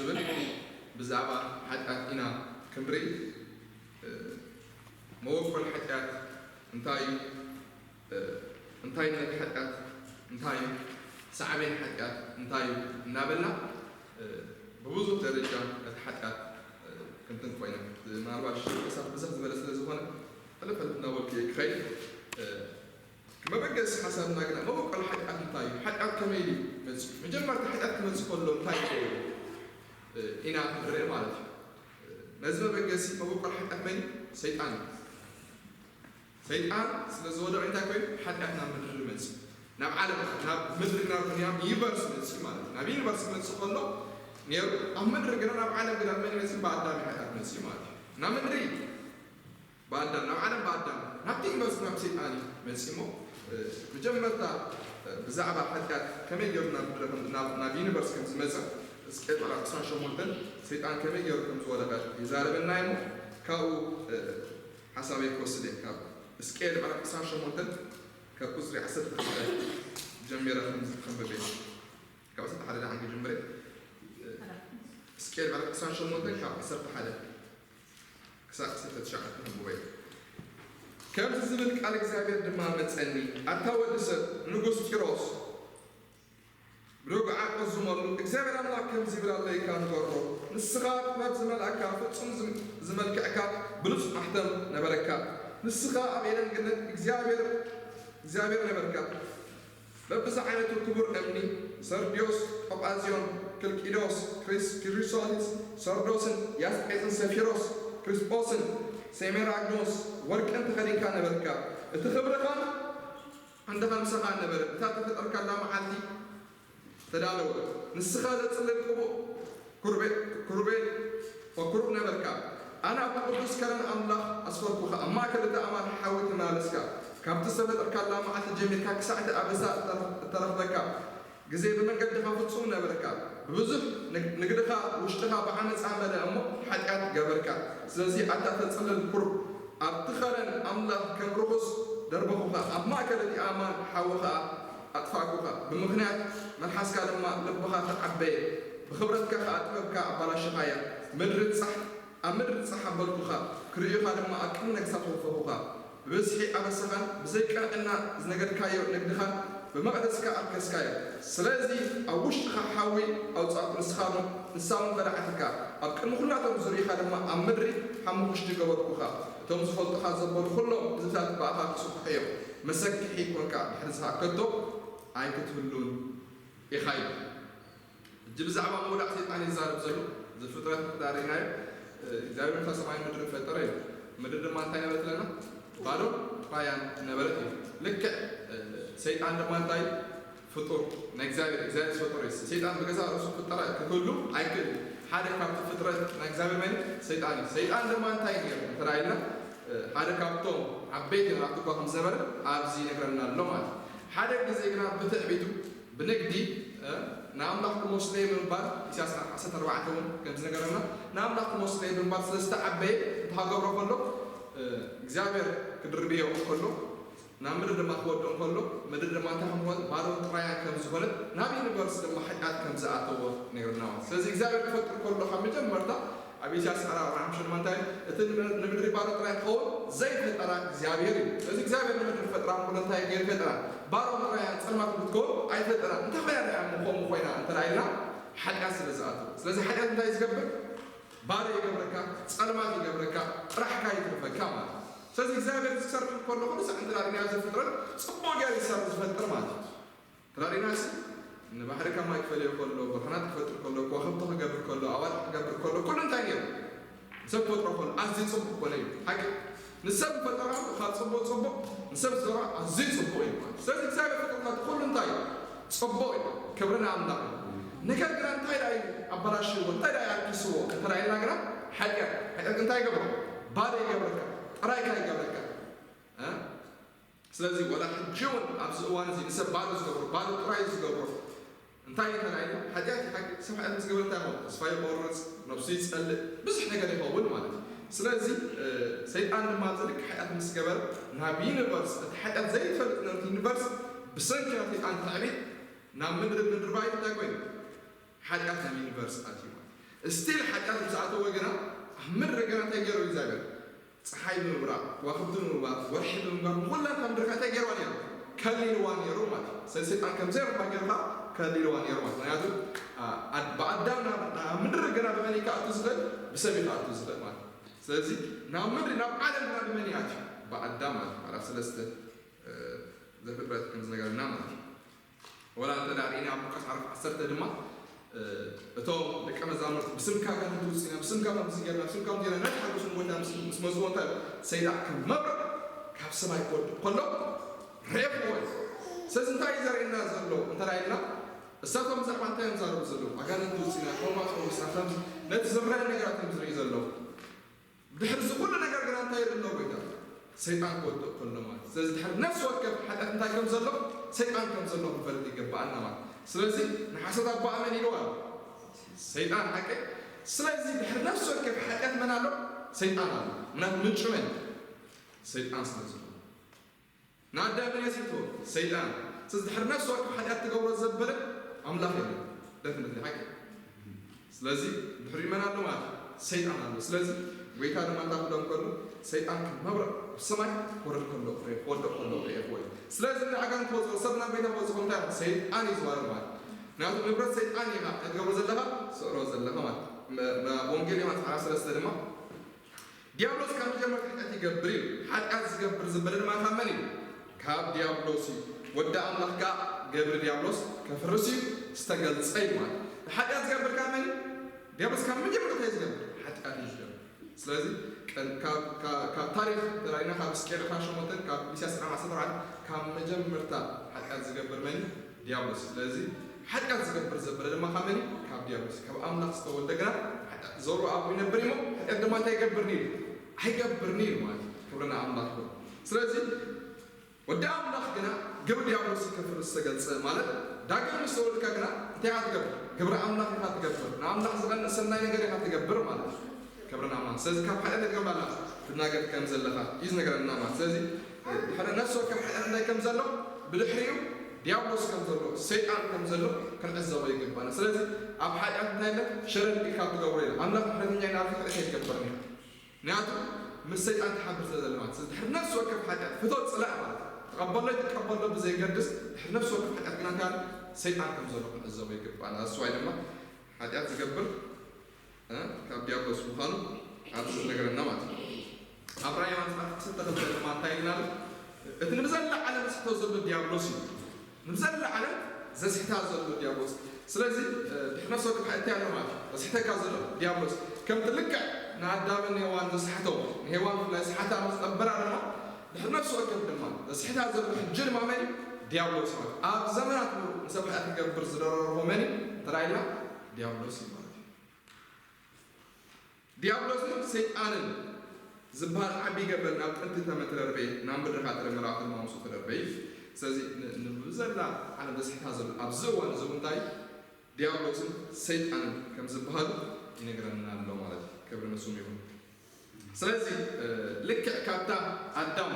ዝብል ብዛዕባ ሓጢኣት ኢና ክንርኢ። መበቆል ሓጢኣት እንታይ እዩ? እንታይነት ሓጢኣት እንታይ እዩ? ሳዕቤን ሓጢኣት እንታይ እዩ? እናበልና ብብዙሕ ደረጃ እቲ ሓጢኣት ክንትን ኮይና፣ ምናልባት ርእሳት ብዝሕ ዝበለ ስለ ዝኾነ ሕልፍ ሕልፍ እናበልኩ እየ ክኸይድ። መበገሲ ሓሳብና ግና መበቆል ሓጢኣት እንታይ እዩ? ሓጢኣት ከመይ ድዩ መፅኡ? መጀመርታ ሓጢኣት ክመፅእ ከሎ እንታይ እዩ? ኢና ክንርኢ ማለት እዩ። ነዚ መበገሲ መበቆል ሓጢኣት መን እዩ? ሰይጣን እዩ። ሰይጣን ስለ ዝወደቐ እንታይ ኮይኑ? ሓጢኣት ናብ ምድሪ መፅኡ። ናብ ዓለም፣ ናብ ምድሪ፣ ናብ ዱንያ ዩኒቨርስ መፅኡ ማለት እዩ። ናብ ዩኒቨርስ ክመፅእ ከሎ ነይሩ፣ ኣብ ምድሪ ግና፣ ናብ ዓለም ግና መን መፅኡ? ብኣዳም እዩ ሓጢኣት መፅኡ ማለት እዩ። ናብ ምድሪ ብኣዳም፣ ናብ ዓለም ብኣዳም፣ ናብቲ ዩኒቨርስ ናብ ሰይጣን እዩ መፂኡ እሞ፣ መጀመርታ ብዛዕባ ሓጢኣት ከመይ ገይሩ ናብ ምድሪ ከም-፣ ናብ፣ ናብ ዩኒቨርስ ከም ዝመፀ ሕዝቅኤል ምዕራፍ ዕስራን ሸሞንተን ሰይጣን ከመይ ገይሩ ከም ዝወደቐ ይዛረበና እዩ እሞ፣ ካብኡ ሓሳበይ ክወስድ እየ። ካብ ሕዝቅኤል ምዕራፍ ዕስራን ሸሞንተን ካብ ቁፅሪ ዓሰርተ ሓደ ጀሚረ ከም ዝከንብብ እየ። ካብ ዓሰርተ ሓደ ደሓን ክጅምር እየ። ሕዝቅኤል ምዕራፍ ዕስራን ሸሞንተን ካብ ዓሰርተ ሓደ ክሳብ ዓሰርተ ትሽዓተ ከንብቦ እየ። ከምዚ ዝብል ቃል እግዚኣብሔር ድማ መጸኒ፣ ኣታ ወዲ ሰብ፣ ንጉስ ጢሮስ ብደጉዓ ቆዝመሉ፣ እግዚኣብሔር ኣምላኽ ከምዚ ይብል ኣሎ ኢልካ ንገሮ። ንስኻ ጥበብ ዝመልኣካ፣ ፍጹም ዝም-፣ ዝመልክዕካ፣ ብሉጽ ማሕተም ነበረካ። ንስኻ ኣብ ኤደን ገነት እግዚኣብሔር፣ እግዚኣብሔር ነበርካ። በብዝዓይነቱ ክቡር እምኒ፣ ሰርድዮስ፣ ቶጳዝዮን፣ ክልቂዶስ፣ ክሪስ-፣ ክሪሶሊስ፣ ሰርዶስን ያስጴጥን፣ ሰፊሮስ፣ ክሪስጶስን፣ ሴሜራግኖስ፣ ወርቅን ተኸዲንካ ነበርካ። እቲ ክብርኻ ዓንድኻ ምሳኻ ነበረ። እታ እተፈጠርካላ መዓልቲ ተዳለወ። ንስኻ ዘጽልል ቅቡእ ኩርቤ-፣ ኩርቤል ወኩሩብ ነበርካ። ኣነ ኣብቲ ቅዱስ ከረን ኣምላኽ ኣስፈርኩኻ፣ ኣብ ማእከል እቲ ኣማን ሓዊ ተመላለስካ። ካብቲ ዝተፈጠርካላ መዓልቲ ጀሚርካ ክሳዕ እቲ ኣበሳ እተረኽ-፣ እተረኽበካ ግዜ ብመንገድኻ ፍጹም ነበርካ። ብብዙሕ ንግ-፣ ንግድኻ ውሽጥኻ ብዓመጻ መለኣ እሞ ሓጢኣት ገበርካ። ስለዚ ኣታ ተጽልል ኩሩብ፣ ኣብቲ ኸረን ኣምላኽ ከም ርኹስ ደርበኹኻ፣ ኣብ ማእከል እቲ ኣማን ሓዊ ኸኣ ኣጥፋእኩኻ። ብምኽንያት መልሓስካ ድማ ልብኻ ተዓበየ፣ ብኽብረትካ ኸኣ ጥበብካ ኣባላሸኻያ። ምድሪ ጻሕ፣ ኣብ ምድሪ ጻሕ ኣበልኩኻ፣ ክርእዩኻ ድማ ኣብ ቅድሚ ነገስታት ወፈኹኻ። ብብዝሒ ኣበሳኻን ብዘይ ቅንዕና ዝነገድካዮ ንግድኻን ብመቕደስካ ኣርከስካዮ። ስለዚ ኣብ ውሽጥኻ ሓዊ ኣውጻእኩ፣ ንስኻ እውን፣ ንሳ እውን በላዓትካ። ኣብ ቅድሚ ኹላቶም ዙርያኻ ድማ ኣብ ምድሪ ሓሙኽሽቲ ገበርኩኻ። እቶም ዝፈልጡኻ ዘበሉ ኹሎም ህዝብታት ብኣኻ ክስክሑ እዮም። መሰክሒ ኰንካ፣ ድሕሪ ንስኻ ከቶ ኣይክትህሉን ኢኻ እዩ። ሕጂ ብዛዕባ ምውዳቕ ሰይጣን እዩ ዝዛረብ ዘሎ። ዘፍጥረት ምሕዳር ርኢናዮ። እግዚኣብሔር ነታ ሰማይ ምድሪ ፈጠረ እዩ። ምድሪ ድማ እንታይ ነበረት ኣለና? ባዶ ጥራያን ነበረት እዩ። ልክዕ፣ እ፣ ሰይጣን ድማ እንታይ? ፍጡር ናይ እግዚኣብሔር፣ እግዚኣብሔር ዝፈጠሮ እዩ። ሰይጣን ብገዛእ ርእሱ ክፍጠር ክህሉ ኣይክእል እዩ። ሓደ ካብቲ ፍጥረት ናይ እግዚኣብሔር መን እዩ? ሰይጣን እዩ። ሰይጣን ድማ እንታይ ገይሩ እንተ ኢልና፣ እ፣ ሓደ ካብቶም ዓበይቲ መራሕቲ እኳ ከም ዝነበረ ኣብዚ ይነግረና ኣሎ ማለት እዩ። ሓደ ግዜ ግና ብትዕቢቱ፣ ብንግዲ፣ እ፣ ንኣምላኽ ክመስሎ እየ ብምባል፣ ኢሳያስ ዓሰርተ ኣርባዕተ እውን ከም ዝነገረና፣ ንኣምላኽ ክመስሎ እየ ብምባል ስለ ዝተዓበየ፣ እንታይ ክገብሮ ከሎ፣ እ፣ እግዚኣብሔር ክድርብዮ ከሎ፣ ናብ ምድሪ ድማ ክወድቕ ከሎ፣ ምድሪ ድማ እንታይ ከም ዝኾነት፣ ባዶን ጥራያን ከም ዝኾነት፣ ናብ ዩኒቨርስ ድማ ሓጢኣት ከም ዝኣተዎ ነግርና ማለት። ስለዚ እግዚኣብሔር ክፈጥር ከሎ ካብ መጀመርታ ኣብ ኢሳያስ ኣርባዓ ሓሙሽተ ድማ እንታይ፣ እቲ ንምድሪ ባዶ ጥራይ ክኸውን ዘይፈጠራ እግዚኣብሔር እዩ። ስለዚ እግዚኣብሔር ንምድሪ ፈጥራ እሞ እንታይ ገይሩ ፈጠራ? ባዶ ጥራይ ጸልማት ክትከውን ኣይፈጠራ። እንታይ ኮይና ደኣ እሞ ከምኡ ኮይና እንተ ኢልና ሓጢኣት ስለ ዝኣተወ። ስለዚ ሓጢኣት እንታይ ዝገብር? ባዶ ይገብረካ፣ ጸልማት ይገብረካ፣ ጥራሕካ ይትርፈካ ማለት እዩ። ስለዚ እግዚኣብሔር ክሰርሕ ከሎ ኩሉ ሳዕ እንተ ርኢናዮ ዘፍጥረት ጽቡቕ ገይሩ ይሰርሕ ዝፈጥር ማለት እዩ። ተራዲናሲ ንባሕሪ ካብ ማይ ክፈልዮ ከሎ፣ ብርሃናት ክፈጥር ከሎ፣ ከዋኽብቲ ክገብር ከሎ፣ ኣዋርሕ ክገብር ከሎ፣ ኩሉ እንታይ ነይሩ? ሰብ ክፈጥሮ ከሎ ኣዝዩ ጽቡቕ ኮነ እዩ። ሓቂ ንሰብ ፈጠራ ካብ ጽቡቕ ጽቡቕ፣ ንሰብ ዝፈጠራ ኣዝዩ ጽቡቕ እዩ ማለት። ስለዚ እግዚኣብሔር ፈጠርና ኩሉ እንታይ እዩ? ጽቡቕ እዩ። ክብሪ ንኣምላኽ እዩ። ነገር ግና እንታይ ደኣ እዩ ኣበላሽዎ? እንታይ ደኣ እዩ ኣርኪስዎ? እንተ ኢልና ግና ሓጢኣት። ሓጢኣት እንታይ ይገብሮ? ባዶ ይገብረካ፣ ጥራይካ ይገብረካ። እ? ስለዚ ወላ ሕጂ እውን ኣብዚ እዋን እዚ ንሰብ ባዶ ዝገብሮ፣ ባዶ ጥራይ ዝገብሮ እንታይ እዩ ተባሂሉ? ሓጢኣት እዩ። ሓቂ ሰብ ሓጢኣት ምስ ገበረ እንታይ ይኸውን? ተስፋ ይቆርጽ፣ ነብሱ ይጸልእ፣ ብዙሕ ነገር ይኸውን ማለት እዩ። ስለዚ፣ እ፣ ሰይጣን ድማ እዚ ልክዕ ሓጢኣት ምስ ገበረ ናብ ዩኒቨርስ፣ እቲ ሓጢኣት ዘይፈልጥ ነበርቲ ዩኒቨርስ ብሰንኪ ናይ ሰይጣን ትዕቢት ናብ ምድሪ፣ ምድሪ ባይታ እንታይ ኮይኑ? ሓጢኣት ናብ ዩኒቨርስ ኣትዩ ማለት እዩ። ስቲል ሓጢኣት ምስ ኣተወ ግና ኣብ ምድሪ ግና እንታይ ገይሩ እግዚኣብሔር? ፀሓይ ብምብራቕ፣ ከዋኽብቲ ብምባር፣ ወርሒ ብምባር፣ ንኹላ እታ ምድሪ ከ እንታይ ገይርዋ ነይሩ? ከሊልዋ ነይሩ ማለት እዩ። ስለዚ ሰይጣን ከም ዘይረኽባ ገይርካ ከሊልዋ ነይሩ ማለት እዩ። ምክንያቱ ኣ- ኣድ- ብኣዳም ናብ ናብ ምድሪ ግና ብመን እዩ ክኣቱ ዝኽእል? ብሰብ እዩ ክኣቱ ዝኽእል ማለት እዩ። ስለዚ ናብ ምድሪ ናብ ዓለም ግና ብመን ይኣትዩ? ብኣዳም ማለት እዩ። ምዕራፍ ሰለስተ ዘፍጥረት ከም ዝነገረና ማለት እዩ። ወላ እንተ ደኣ ርኢና ኣብ ሉቃስ ዓረፍ ዓሰርተ ድማ እቶም ደቀ መዛሙርቲ ብስምካ ከም ትውፅና ብስምካ ከም ዝገርና ብስምካ ጌና ናይ ሓጎስ ንቦታ ምስ መፅዎ እንታይ ሰይጣን ከም መብረቕ ካብ ሰማይ ክወድቕ ከሎ ሬፍዎ እዩ። ስለዚ እንታይ እዩ ዘርእየና ዘሎ እንተ ኢልና እሳቶም ብዛዕባ እንታይ እዮም ዛረቡ ዘለዉ ኣጋንንቲ ውፅና ኮማ ፈውስና ከም ነቲ ዝረአ ነገራት እዮም ዝርኢ ዘለዉ። ድሕሪ እዚ ኩሉ ነገር ግና እንታይ ይርኢ ኣሎ ጎይታ? ሰይጣን ክወድቕ ከሎ ማለት። ስለዚ ድሕሪ ነፍሲ ወከፍ ሓጢኣት እንታይ ከም ዘሎ ሰይጣን ከም ዘሎ ክንፈልጥ ይገባኣና ማለት። ስለዚ ንሓሰት ኣቦኣ መን ኢልዋ? ሰይጣን ሓቂ። ስለዚ ድሕሪ ነፍሲ ወከፍ ሓጢኣት መን ኣሎ? ሰይጣን ኣሎ። ምክንያቱ ምንጩ መን? ሰይጣን ስለ ዝኾነ። ንኣዳም መን የስሕቶ? ሰይጣን። ስለዚ ድሕሪ ነፍሲ ወከፍ ሓጢኣት ትገብሮ ዘበለ ኣምላኽ የለን። ደፍነት ሓቂ። ስለዚ ድሕሪ መን ኣሎ ማለት ሰይጣን ኣሎ። ስለዚ ጎይታ ድማ እንታይ ክብሎም ከሎ ሰይጣን ከም መብረቕ ብሰማይ ክወርድ ከሎ ክወድቕ ከሎ ክወድቕ ከሎ ርኤኽዎ እዩ። ስለዚ ንዓጋን ክወፅኦ ሰብ ናብ ጎይታ ክወፅኦ እንታይ ሰይጣን እዩ ዝዋረድ ማለት። ምክንያቱ ንብረት ሰይጣን ኢኻ ትገብሮ ዘለኻ ስዕሮ ዘለኻ ማለት። ኣብ ወንጌል ዮሃንስ ዓራት ሰለስተ ድማ ዲያብሎስ ካብ መጀመርታ ሓጢኣት ይገብር እዩ። ሓጢኣት ዝገብር ዝበለ ድማ ካብ መን እዩ? ካብ ዲያብሎስ እዩ። ወዲ ኣምላኽ ከኣ ገብሪ ዲያብሎስ ከፍርስ እዩ ዝተገልጸ እዩ ማለት። ሓጢኣት ዝገብር ካብ መን እዩ? ዲያብሎስ ካብ መጀመርታ እዩ ዝገብር። ሓጢኣት እዩ ዝገብር። ስለዚ ቀን- ካብ- ካብ- ካብ ታሪኽ ተራኢና ካብ ስቅያስ ሸሞንተን ካብ ኢሳያስ ዓሰርተ ኣርባዕተ ካብ መጀመርታ ሓጢኣት ዝገብር መን እዩ? ዲያብሎስ። ስለዚ ሓጢኣት ዝገብር ዘበለ ድማ ካብ መን እዩ? ካብ ዲያብሎስ። ካብ ኣምላኽ ዝተወልደ ግና ሓጢኣት ዘሩ ኣብኡ ይነብር እሞ ሓጢኣት ድማ እንታይ ይገብርኒ እዩ? ኣይገብርኒ እዩ ማለት እዩ። ክብሪ ንኣምላኽ ይኹን። ስለዚ ወዲ ኣምላኽ ግና ግብሪ ዲያብሎስ ከፍርስ ዝተገልጸ ማለት ዳግም ምስ ተወልድካ ግና እንታይ ኢኻ ትገብር? ግብሪ ኣምላኽ ኢኻ ትገብር። ንኣምላኽ ዝቐንእ ሰናይ ነገር ኢኻ ትገብር ማለት እዩ። ክብሪ ንኣምላኽ። ስለዚ ካብ ሓጢኣት ክትገብር ኣለኻ ትናገር ከም ዘለኻ እዩ ዝነገረና ማለት። ስለዚ ድሕሪ ነፍሲ ወከፍ ሓጢኣት እንታይ ከም ዘሎ ብድሕሪኡ ዲያብሎስ ከም ዘሎ ሰይጣን ከም ዘሎ ክንዕዘቦ ይግባና። ስለዚ ኣብ ሓጢኣት እንታይ ኢለ ሸለል ኢልካ ትገብሮ ኢለ ኣምላኽ ምሕረተኛ ኢና ኢልካ ሓጢኣት ኣይትገብርን ኢኻ። ምክንያቱ ምስ ሰይጣን ትሓብር ስለ ዘለኻ ማለት። ስለዚ ድሕሪ ነፍሲ ወከፍ ሓጢኣት ፍቶ ጽላእ ማለት እዩ። ተቐበሎ ይትቀበሎ ብዘይገድስ ድሕሪ ነፍሲ ወከፍ ሓጢኣት ግና እንታይ ኣለ? ሰይጣን ከም ዘሎ ክንዕዘቦ ይግባና። እሱ ዋይ ድማ ሓጢኣት ዝገብር እ፣ ካብ ዲያብሎስ ምዃኑ ኣብዚ ዝነገረና ማለት እዩ። ኣብ ራእይ ዮሃንስ ምዕራፍ ዓሰርተ ክልተ ድማ እንታይ ኢልና ኣሎ? እቲ ንብዘላ ዓለም ዝስሕቶ ዘሎ ዲያብሎስ እዩ። ንብዘላ ዓለም ዘስሕታ ዘሎ ዲያብሎስ። ስለዚ እ፣ ድሕሪ ነፍሲ ወከፍ ሓጢኣት ኣሎ ማለት እዩ። ዘስሕተካ ዘሎ ዲያብሎስ። ከምቲ ልክዕ ንኣዳምን ሄዋን ዘስሕቶም ንሄዋን ብፍላይ ስሓታ ምስ ቀበራ ድማ ድሕሪ ነፍሲ ወከፍ ድማ ዘስሕታ ዘሎ ሕጂ ድማ መን እዩ? ዲያብሎስ ማለት እዩ። ኣብ ዘመናት ንሰብ ሓጢኣት ክገብር ዝደረርቦ መን እዩ? ተራኢልና ዲያብሎስ እዩ ማለት እዩ። ዲያብሎስን ሰይጣንን ዝበሃል ዓቢ ገበል ናብ ጥንቲ ተመትረርበይ ናብ ምድሪ ካትረ መራእኽን ማውሱ ተደርበይ። ስለዚ ን- ንብዘላ ዓለም ዘስሕታ ዘሎ ኣብዚ እዋን እዚ እውን እንታይ ዲያብሎስን ሰይጣንን ከም ዝበሃሉ ይነግረና ኣሎ ማለት እዩ። ክብሪ ንስሙ ይኹን። ስለዚ እ፣ ልክዕ ካብታ ኣዳም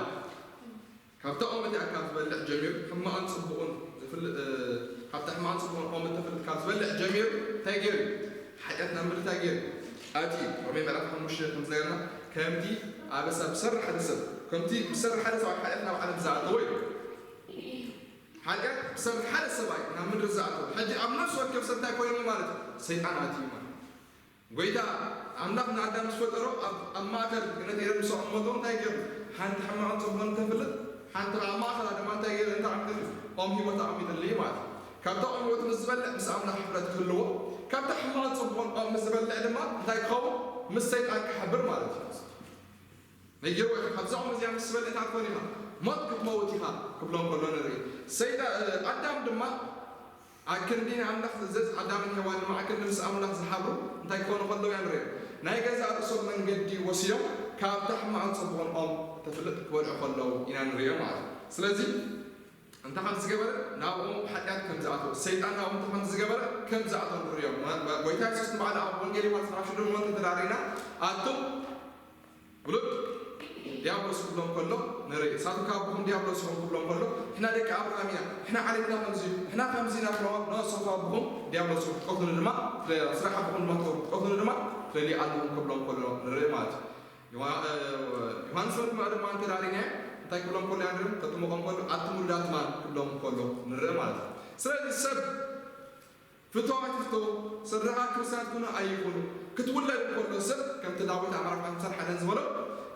ካብታ ኦም እቲኣ ካብ ዝበልዕ ጀሚሩ ሕማቕን ፅቡቕን ዝፍል እ፣ ካብታ ሕማቕን ፅቡቕን ኦም እተፍልጥ ካብ ዝበልዕ ጀሚሩ እንታይ ገይሩ ሓጢኣት ናብ ምድሪ እንታይ ገይሩ ኣትዩ ሮሜ ምዕራፍ ሓሙሽተ ከም ዝነገርና ከምቲ ኣበሳ ብሰሪ ሓደ ሰብ ከምቲ ብሰሪ ሓደ ሰብኣይ ሓጢኣት ናብ ዓለም ዝኣተወ እዩ። ሓጢኣት ብሰሪ ሓደ ሰብኣይ ናብ ምድሪ ዝኣተወ ሕጂ ኣብ ነፍሲ ወከፍ ሰብ እንታይ ኮይኑ ማለት እዩ? ሰይጣን ኣትዩ ማለት ጎይታ ኣምላኽ ንኣዳም ምስ ፈጠሮ ኣብ ኣብ ማእከል ገነት ኤደን ምስ ኣቐመጦ እንታይ ገይሩ? ሓንቲ ሕማቕን ጽቡቕን ተፍልጥ ሓንቲ ከኣ ማእከላ ድማ እንታይ ገይሩ? እንታይ ኣቐሚጥሉ? ኦም ህይወት ኣቐሚጥሉ እዩ ማለት እዩ። ካብታ ኦም ህይወት ምስ ዝበልዕ ምስ ኣምላኽ ሕብረት ክህልዎ፣ ካብታ ሕማቕን ጽቡቕን ኦም ምስ ዝበልዕ ድማ እንታይ ክኸውን? ምስ ሰይጣን ክሓብር ማለት እዩ። ነጊርዎ ኢኻ፣ ካብዛ ኦም እዚኣ ምስ ዝበልዕ እንታይ ክትኮን ኢኻ? ሞት ክትመውት ኢኻ ክብሎ እንከሎ ንርኢ። ሰይጣ- ኣዳም ድማ ኣክንዲ ንኣምላኽ ዝእዘዝ ኣዳምን ሄዋንን ማዕከል ምስ ኣምላኽ ዝሓብሩ እንታይ ክኾኑ ከለዉ ኢና ንሪኦም? ናይ ገዛእ ርእሶም መንገዲ ወሲዶም ካብታ ሕማቕን ጽቡቕን ኦም ተፍልጥ ክበልዑ ከለዉ ኢና ንሪኦም ማለት እዩ። ስለዚ እንታይ ከም ዝገበረ ናብኦም ሓጢኣት ከም ዝኣተወ ሰይጣን ናብኦም እንታይ ከም ዝገበረ ከም ዝኣተወ ንሪኦም። ጎይታ የሱስ ንባዕሉ ኣብ ወንጌል ዮሃንስ ምዕራፍ ሽዱሽተ ተዳሪና ኣቱም ውሉድ ዲያብሎስ ክብሎም ከሎ ንርኢ። ሳቱ ካብ ኣቦኹም ዲያብሎስ ይኹን ክብሎም ከሎ፣ ንሕና ደቂ ኣብርሃም ኢና፣ ንሕና ዓሌትና ከምዚ እዩ፣ ንሕና ከምዚ ኢና ክብሎም፣ ኖ፣ ንስኹም ካብ ኣቦኹም ዲያብሎስ ኢኹም፣ ክትቀትሉኒ ድማ ትደልዩ፣ ስራሕ ኣቦኹም ድማ ክትገብሩ፣ ክትቀትሉኒ ድማ ትደልዩ ኣለኹም ክብሎም ከሎ ንርኢ ማለት እዩ። ዮሃ-፣ እ፣ ዮሃንስ መጥምቕ ድማ እንተ ደኣ ርኢናዮ፣ እንታይ ክብሎም ከሎ ኢና ንርኢ? ከጥምቖም ከሎ፣ ኣቱም ውሉዳት ማን ክብሎም ከሎ ንርኢ ማለት እዩ። ስለዚ ሰብ ፍትዋ ትፍቶ፣ ስድራኻ ክርስትያን ትኹኑ ኣይኹኑ፣ ክትውለድ እንከሎ ሰብ፣ ከምቲ ዳዊት ኣብ ምዕራፍ ሓምሳን ሓደን ዝበሎ፣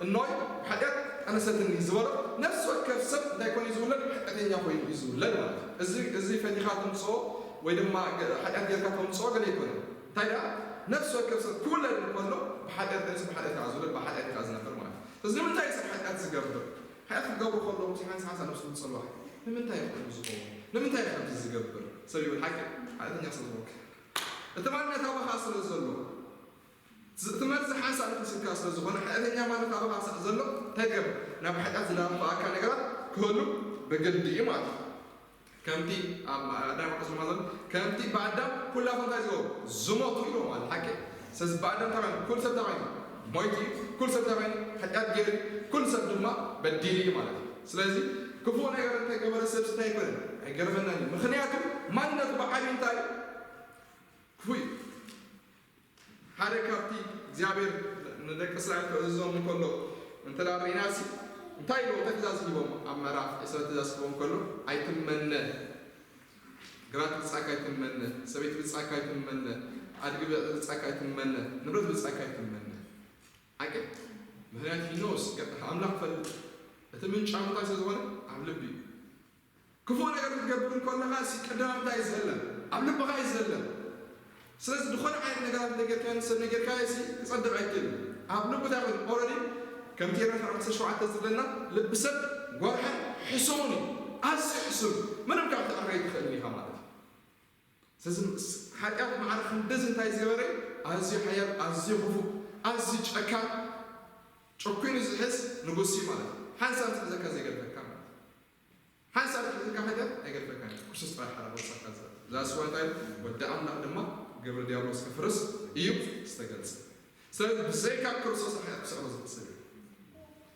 "እኖይ፣ ሓጢኣት ጠነሰትኒ" ዝበሎ፣ ነፍሲ ወከፍ ሰብ እንታይ ኮይኑ እዩ ዝውለድ? ሓጢኣተኛ ኮይኑ እዩ ዝውለድ ማለት እዩ። እዚ፣ እዚ ፈቲኻ ተምጽኦ ወይ ድማ ገ-፣ ሓጢኣት ጌርካ ተምጽኦ ገለ ኣይኮነን። እንታይ ደኣ? ነፍሲ ወከፍ ሰብ ክውለድ እንከሎ ብሓጢኣት ጠኒሱ ብሓጢኣት እዩ ዝውለድ፣ ብሓጢኣት እዩ ዝነብር ማለት እዩ። ስለዚ ንምንታይ እዩ ሰብ ሓጢኣት ዝገብር? ሓጢኣት ክገብሩ ከለዉ፣ ምስ ሓንሳ ሓንሳ ነብሱ ዝጸልዋ፣ ንምንታይ እዩ ከምዚ ዝኸውን? ንምንታይ እዩ ከምዚ ዝገብር? ሰብ ይብል፣ ሓቂ፣ ሓጢኣተኛ ስለ ዝኾንካ። እቲ ማንነት ኣባኻ ስለ ዘሎ፣ ዝ-፣ እቲ መርዚ ሓንሳእ ነፊስካ ስለ ዝኾነ፣ ሓጢኣተኛ ማንነት ኣባኻ ሳዕ ዘሎ፣ እንታይ ትገብር? ናብ ሓጢኣት ዝደፋፍኣካ ነገራት ክህሉ ብግዲ እዩ ማለት እዩ። ከምቲ ኣብ ኣዳም ቅስማ ዘሎ፣ ከምቲ ብኣዳም ኩላቶም እንታይ ዝገበሩ? ዝሞቱ ኢሉ ማለት ሓቂ። ስለዚ ብኣዳም እንታይ ኮይኑ? ኩሉ ሰብ እንታይ ኮይኑ? ሞይቱ እዩ። ኩሉ ሰብ እንታይ ኮይኑ? ሓጢኣት ገይሩ እዩ። ኩሉ ሰብ ድማ በዲሉ እዩ ማለት እዩ። ስለዚ ክፉእ ነገር እንተገበረ ሰብ እንታይ ኣይኮነን? ኣይገርመናን እዩ። ምኽንያቱ ማንነቱ ብዓብዩ እንታይ እዩ? ክፉእ እዩ። ሓደ ካብቲ እግዚኣብሔር ንደቂ እስራኤል ክእዝዞም እንከሎ እንተ ደኣ ርኢናሲ፣ እንታይ ኢልዎ? እንታይ ትእዛዝ ሂቦም? ኣብ ምዕራፍ ዕስራ ትእዛዝ ክህቦም ከሎ፣ "ኣይትመነ፣ ግራት ብጻካ ኣይትመነ፣ ሰበይቲ ብጻካ ኣይትመነ፣ ኣድጊ ብጻካ ኣይትመነ፣ ንብረት ብጻካ ኣይትመነ." ሓቂ? ምኽንያቱ ሂኖስ ኣምላኽ ፈልጥ። እቲ ምንጫ ምንታይ ስለ ዝኾነ ኣብ ልቢ እዩ። ክፉእ ነገር ክትገብር እንከለኻ ሲ ቀዳማይ እንታይ እዩ ዝህለም? ኣብ ልብኻ እዩ ዝህለም። ስለዚ ዝኾነ ዓይነት ነገራት እንተጌርካዮ፣ ንሰብ ነጌርካዮ ሲ ክጸድቕ ኣይክእልን። ኣብ ልቡ እንታይ ኮይኑ? ኦልሬዲ ከምቲ ኤርምያስ ኣርባዕተ ሸውዓተ ዝብለና፣ ልቢ ሰብ ጓርሐን ሕሱምን እዩ። ኣዝዩ ሕሱም። ምንም ካብ ክትዕረይ ትኽእልን ኢኻ ማለት እዩ። ስለዚ ስ-፣ ሓጢኣት ማዕረ ክንድዚ እንታይ ዝገበረ? ኣዝዩ ሓያል፣ ኣዝዩ ክፉእ፣ ኣዝዩ ጨካን፣ ጨኪኑ ዝሕዝ ንጉስ እዩ ማለት እዩ። ሓንሳብ ዝሕዘካ ዘይገድፈካ ማለት እዩ። ሓንሳብ ዝሕዘካ ሓጢኣት ኣይገድፈካን እዩ። ክርስቶስ ጥራይ ሓራ ወጻካ ዝብል። እዛ ስዋ እንታይ? ወዲ ኣምላኽ ድማ ግብሪ ዲያብሎስ ከፍርስ እዩ ዝተገልጸ። ስለዚ ብዘይካ ክርስቶስ ንሓጢኣት ክስዕሮ ዝኽእል ሰብ የለን።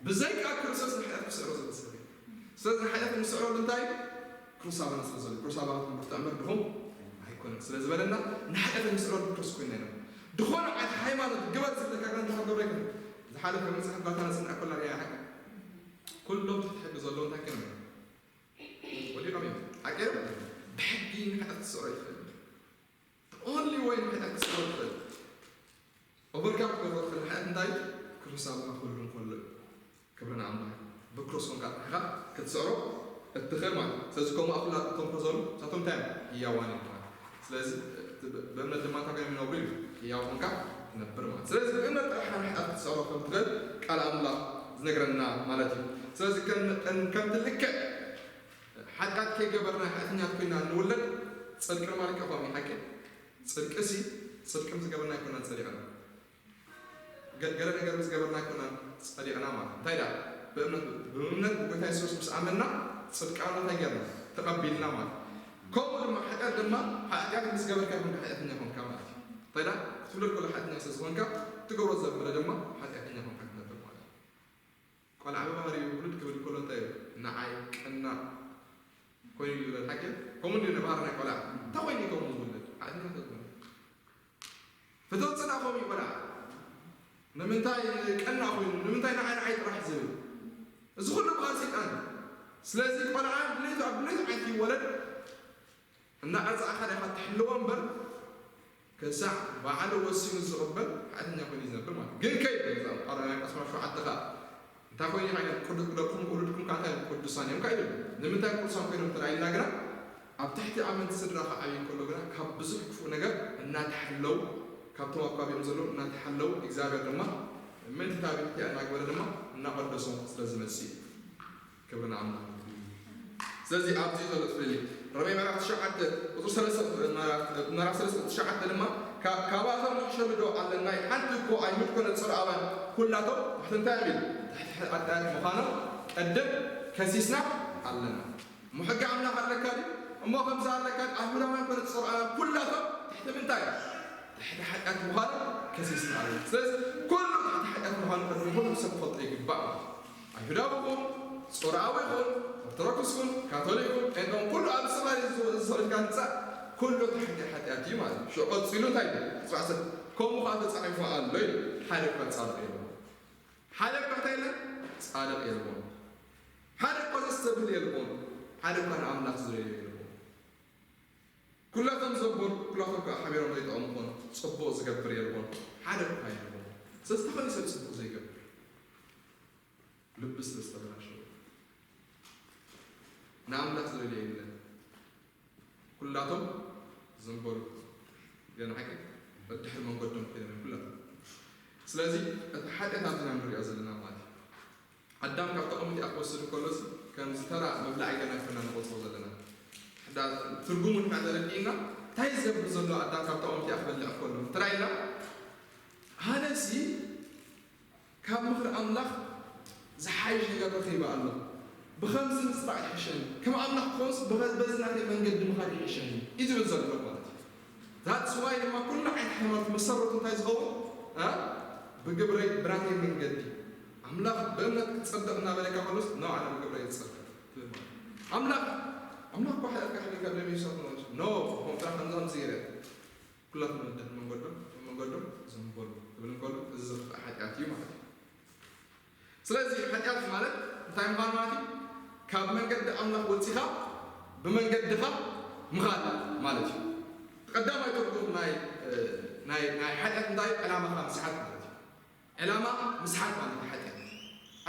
ብዘይካ ክርስቶስ ንሓጢኣት ክስዕሮ ዝኽእል ሰብ የለን። ስለዚ ንሓጢኣት እንስዕረሉ እንታይ? ክርስቶስ ኣባና ስለ ዘሎ። ክርስቶስ ኣባና ብርቱዕ እምበር ድኹም ኣይኮነን። ስለ ዝበለና ንሓጢኣት እንስዕረሉ ክርስቶስ ኮይና ኢና። ዝኾነ ዓይነት ሃይማኖት ግበር ዝብለካ ግን እንታይ ክገብር ኣይኮነን። ዝሓለፈ መጽሓፍ ባታ ነጽንዕ ኮላ ርያ ሓቂ። ኩሎም ትሕቲ ሕጊ ዘለዉ እንታይ ኮይኖም እዮም? ወዲቖም እዮም። ሓቂ እዮም። ብሕጊ ንሓጢኣት ክትስዕሮ ኣይትኽእልን። The only way ንሓጢኣት ክትስዕሮ ትኽእል፣ ኦቨርካም ክትገብሮ ትኽእል ንሓጢኣት እንታይ? ክርስቶስ ኣባኻ ክህሉ እንከሎ እዩ። ክብሪ ንኣምላኽ። ብክርስቶስ ኮንካ ጥራይ ኢኻ ክትስዕሮ እትኽእል ማለት እዩ። ስለዚ ከምኡ ኣኹላ እቶም ከዘሉ፣ ንሳቶም እንታይ እዮም? ህያዋን እዮም ማለት እዩ። ስለዚ እቲ ብ-፣ ብእምነት ድማ እንታይ ኮይኖም ይነብሩ እዩ? ህያው ኮንካ ትነብር ማለት እዩ። ስለዚ ብእምነት ጥራሕ ንሓጢኣት ክትስዕሮ ከም ትኽእል ቃል ኣምላኽ ዝነግረና ማለት እዩ። ስለዚ ከም፣ ከም፣ ከምቲ ልክዕ ሓጢኣት ከይገበርና ሓጢኣተኛት ኮይና እንውለድ፣ ጽድቂ ድማ ልክዕ ከምኡ እዩ። ሓቂ ጽድቂ ሲ፣ ጽድቂ ምስ ገበርና ኣይኮናን ጸዲቕና። ገ-፣ ገለ ነገር ምስ ገበርና ኣይኮናን ጸዲቕና ማለት። እንታይ ደኣ? ብእምነት፣ ብእምነት ብጎይታ የሱስ ምስ ኣመንና፣ ጽድቂ ኣምላኽ እንታይ ገርና? ተቐቢልና ማለት። ከምኡ ድማ ሓጢኣት ድማ፣ ሓጢኣት ምስ ገበርካ ይኹንካ ሓጢኣተኛ ኮንካ ማለት እዩ። እንታይ ደኣ? ክትውለድ ከሎ ሓጢኣተኛ ስለ ዝኾንካ፣ ትገብሮ ዘበለ ድማ ሓጢኣተኛ ኮንካ ትነብር ማለት እዩ። ቆልዓ ብባህሪኡ ውልድ ክብል ከሎ እንታይ እዩ? ንዓይ ቀናእ ኮይኑ እዩ ዝውለድ። ሓቂ ከምኡ እንድዩ ንባህሪ ናይ ቆልዓ። እንታይ ኮይኑ እዩ ከምኡ ዝውለድ? ሓጢኣተኛ ስለ ዝኾነ። ፍትወት ጽላእ ከምኡ እዩ ቆልዓ። ንምንታይ ቀናእ ኮይኑ? ንምንታይ ንዓይ ንዓይ ጥራሕ ዝብል? እዚ ኩሉ ባህሪ ሰይጣን እዩ። ስለዚ ቆልዓ ድሌቱ ኣብ ድሌቱ ዓይነት ይወለድ። እናቐጻዕካ ዲኻ ትሕልዎ እምበር፣ ክሳዕ ባዕሉ ወሲኑ ዝቕበል ሓጢኣተኛ ኮይኑ እዩ ዝነብር ማለት እዩ። ግን ከይዱ፣ እዛ ቃል ናይ ዕስራን ሸውዓተን ከኣ፣ እንታይ ኮይኑ ኢኻ ኢሎም፣ ቅዱ-፣ ደቅኹም ውሉድኩም ከኣ እንታይ እዮም? ቅዱሳን እዮም ከኣ ኢሎም። ንምንታይ ቅዱሳን ኮይኖም እንተ ኢልና ግና፣ ኣብ ትሕቲ ኣመንቲ ስድራ ክዓብይ እንከሎ ግና፣ ካብ ብዙሕ ክፉእ ነገር እናተሓለዉ፣ ካብቶም ኣብ ከባቢኦም ዘለዉ እናተሓለዉ፣ እግዚኣብሔር ድማ ምእንቲ እታ ቤት እቲኣ እናግበረ ድማ እናቐደሶም ስለ ዝመጽእ እዩ። ክብሪ ንኣምላኽ። ስለዚ ኣብዚ ዘሎ ፍልልይ ሮሜ ምዕራፍ ትሽዓተ ቁጽሪ ሰለስተ፣ ምዕራፍ፣ ምዕራፍ ሰለስተ ቁጽሪ ትሽዓተ ድማ፣ "ካ-፣ ካብኣቶም ንሕሸሉ ዶ ኣለና? ሓንቲ እኮ ኣይሁድ ኮነ ጽርኣውያን ኩላቶም ትሕቲ እንታይ እዮም? ትሕቲ ሓጢኣት ምዃኖም ቀደም ከሲስና ኣለና። እሞ ሕጊ ኣምላኽ ኣለካ ድዩ? እሞ ከምዚ ኣለካ ድዩ? ኣይሁዳውያን ኮነ ጽርኣውያን ኩላቶም ትሕቲ ምንታይ? ትሕቲ ሓጢኣት ምዃኖም ከሲስና ኣለና። ስለዚ ኩሉ ትሕቲ ሓጢኣት ምዃኑ ቅድሚ ኩሉ ሰብ ክፈልጦ ይግባእ ማለት እዩ። ኣይሁዳዊ ይኹን፣ ጾርዓዊ ይኹን፣ ኦርቶዶክስ ይኹን፣ ካቶሊክ ይኹን፣ ጴንጤ ይኹን፣ ኩሉ ኣብ ሰማይ ዝሰ-፣ ዝሰሪትካ ህንጻ ኩሉ እቲ ሓደ ሓጢኣት እዩ ማለት እዩ። ሽዑ ቀጺሉ እንታይ ይብል? ዕስራ ዓሰርተ፣ ከምኡ ኸኣ ተጻሒፉ ኣሎ ይብል። ሓደ እኳ ጻድቕ የልቦን። ሓደ እኳ እንታይ ኢለ? ጻድቕ የልቦን። ሓደ እኳ ዘስተብህል የልቦን። ሓደ እኳ ንኣምላኽ ዝደልዮ የልቦን። ኩላቶም ዘበሉ፣ ኩላቶም ከኣ ሓቢሮም ዘይጠቕሙ ኾኑ። ጽቡቕ ዝገብር የልቦን። ሓደ እኳ የልቦን። ስለዚ እንታይ ኮይኑ ሰብ ጽቡቕ ዘይገብር? ልቢ ስለ ዝተበላሸወ። ንኣምላኽ ዝደልዮ የለን። ኩላቶም ዘንበሉ። ገና ሓቂ በድሕሪ መንገዶም ኮይኖም ኩላቶም። ስለዚ እቲ ሓጢኣት ኣብዚ ኢና ንሪኦ ዘለና ማለት እዩ። ኣዳም ካብ ጠቕሚ እቲኣ ክወስድ እንከሎስ ከምዚ ተራ መብላዒ ገና ኮይና ንቆጽሮ ዘለና። ሕዳ ትርጉሙ ንሕና ተረዲእና እንታይ ዝገብር ዘሎ ኣዳም ካብ ጠቕሚ እቲኣ ክበልዕ ከሎ? ተራኢና ሃነሲ ካብ ምኽሪ ኣምላኽ ዝሓይሽ ነገር ረኺበ ኣሎ። ብኸምዚ ምጽባዕ ይሕሸኒ። ከም ኣምላኽ ክኾንስ ብኸ-፣ በዚ ናተይ መንገዲ ምኻድ ይሕሸኒ እዩ ዝብል ዘሎ ማለት እዩ። That's why ድማ ኩሉ ዓይነት ሃይማኖት መሰረቱ እንታይ ዝኸውን? እ? ብግብረይ፣ ብናተይ መንገዲ። ኣምላኽ ብእምነት ክትጸድቕ እናበለካ ከሎስ፣ ኖ፣ ኣነ ብግብረይ ዝጸድቕ ትብል ማለት እዩ። ኣምላኽ፣ ኣምላኽ እኮ ሓጢኣትካ ሕሊካ ደም ይውሰኽ ማለት እዩ። ኖ፣ ኮንትራ ከምዚ ከምዚ ገይረ። ኩላቶም ንድሕሪ መንገዶም፣ መንገዶም ዘንበሉ ክብል እንከሎ፣ እዚ ዝኽፍእ ሓጢኣት እዩ ማለት እዩ። ስለዚ ሓጢኣት ማለት እንታይ ምዃን ማለት እዩ? ካብ መንገዲ ኣምላኽ ወጺኻ ብመንገድኻ ምኻድ ማለት እዩ። ቀዳማይ ትርጉም ናይ፣ ናይ፣ ናይ ሓጢኣት እንታይ እዩ? ዕላማኻ ምስሓት ማለት እዩ። ዕላማ ምስሓት ማለት እዩ ሓጢኣት።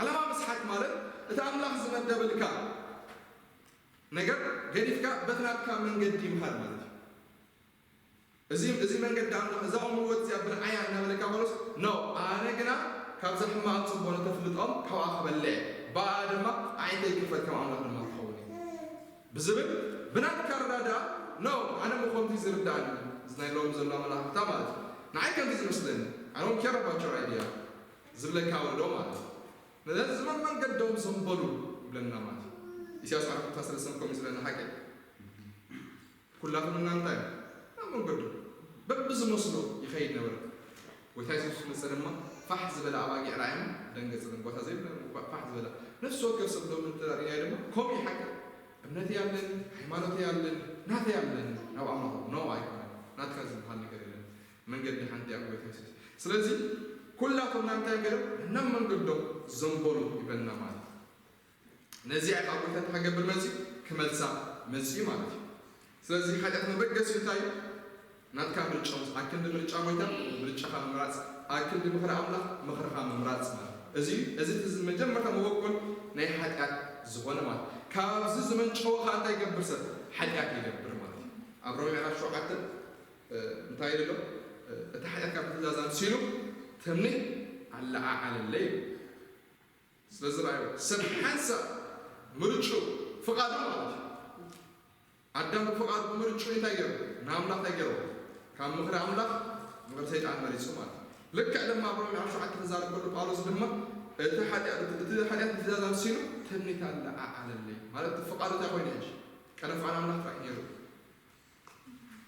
ዕላማ ምስሓት ማለት እቲ ኣምላኽ ዝመደበልካ ነገር ገዲፍካ በቲ ናትካ መንገዲ ምኻድ ማለት እዩ። እዚ፣ እዚ መንገዲ ኣምላኽ፣ እዛ ኦም ህይወት እዚኣ ብርዓያ እናበለካ ከሎስ፣ ኖ፣ ኣነ ግና ካብዛ ሕማቕ ጽቡቕ ነተፍልጦም ካብኣ ክበልዕ፣ ብኣ ድማ ኣዒንተይ ክፈት ከም ኣምላኽ ድማ ክኸውን እየ ብዝብል ብናትካ ኣረዳድኣ፣ ኖ፣ ኣነ እሞ ከምዚ ዝርድኣኒ፣ እዚ ናይ ሎሚ ዘሎ ኣመላኽታ ማለት እዩ። ንዓይ ከምዚ ዝመስለኒ፣ I don't care about your idea ዝብለካ ወለዶ ማለት እዩ። ነዚ መን መንገዶም ዘንበሉ ይብለና ማለት እዩ። ኢሳያስ ዓሰርተ ሰለስተ ከምኡ ዝብለና ሓቂ ኩላቶም እና እንታይ ናብ መንገዱ በብዝመስሎ ይኸይድ ነበረ። ጎይታ የሱስ ምስ መጸ ድማ ፋሕ ዝበለ ኣባጊዕ ረኣዮም ደንገጸ። ጎይታ ዘይብለ ፋሕ ዝበለ ነፍሲ ወከፍ ሰብ ሎም እንተሪእናዮ ድማ ከምኡ ይሓቅር። እምነተይ ኣለኒ፣ ሃይማኖተይ ኣለኒ፣ ናተይ ኣለኒ ናብ ኣምላኽ። ኖ ኣይኮነን። ናትካ ዝበሃል ነገር የለን። መንገዲ ሓንቲ ኣብ ጎይታ የሱስ። ስለዚ ኩላቶም ናይ እንታይ ገይሮም ናብ መንገዶም ዘንበሉ ይበልና ማለት እዩ። ነዚኣ ካብ ጎይታ እንታይ ክገብር መጺኡ? ክመልሳ መጺኡ ማለት እዩ። ስለዚ ሓጢኣት መበገሲኡ እንታይ እዩ? ናትካ ምርጫ፣ ምስ ኣክንዲ ምርጫ ጎይታ ምርጫኻ ምምራጽ፣ ኣክንዲ ምኽሪ ኣምላኽ ምኽርኻ ምምራጽ ማለት እዩ። እዚ፣ እዚ እቲ መጀመርታ መበቆል ናይ ሓጢኣት ዝኾነ ማለት እዩ። ካብዚ ዝመንጨወ ኸኣ እንታይ ይገብር ሰብ? ሓጢኣት ይገብር ማለት እዩ። ኣብ ሮሜ ምዕራፍ ሸውዓተ፣ እ፣ እንታይ ይብል ኣሎ? እ፣ እቲ ሓጢኣት ካብ ትእዛዝ ኣምሲሉ ትምኒት ኣለዓዓለለይ ይብል። ስለዚ ረኣዩ ሰብ ሓንሳእ ምርጩ ፍቓዱ ማለት እዩ። ኣዳም ብፍቓዱ ብምርጩ እንታይ ገይሩ? ንኣምላኽ እንታይ ገይሩ? ካብ ምኽሪ ኣምላኽ ምኽሪ ሰይጣን መሪጹ ማለት እዩ። ልክዕ ድማ ኣብ ሮሜ ምዕራፍ ሸውዓተ ክዛረብ ከሎ ጳውሎስ ድማ እቲ ሓጢኣት፣ እቲ ሓጢኣት ትእዛዝ ኣምሲሉ ትምኒት ኣለዓዓለለይ ማለት እቲ ፍቓዱ እንታይ ኮይኑ ሕጂ? ቀደም ፍቓድ ኣምላኽ ጥራሕ ነይሩ።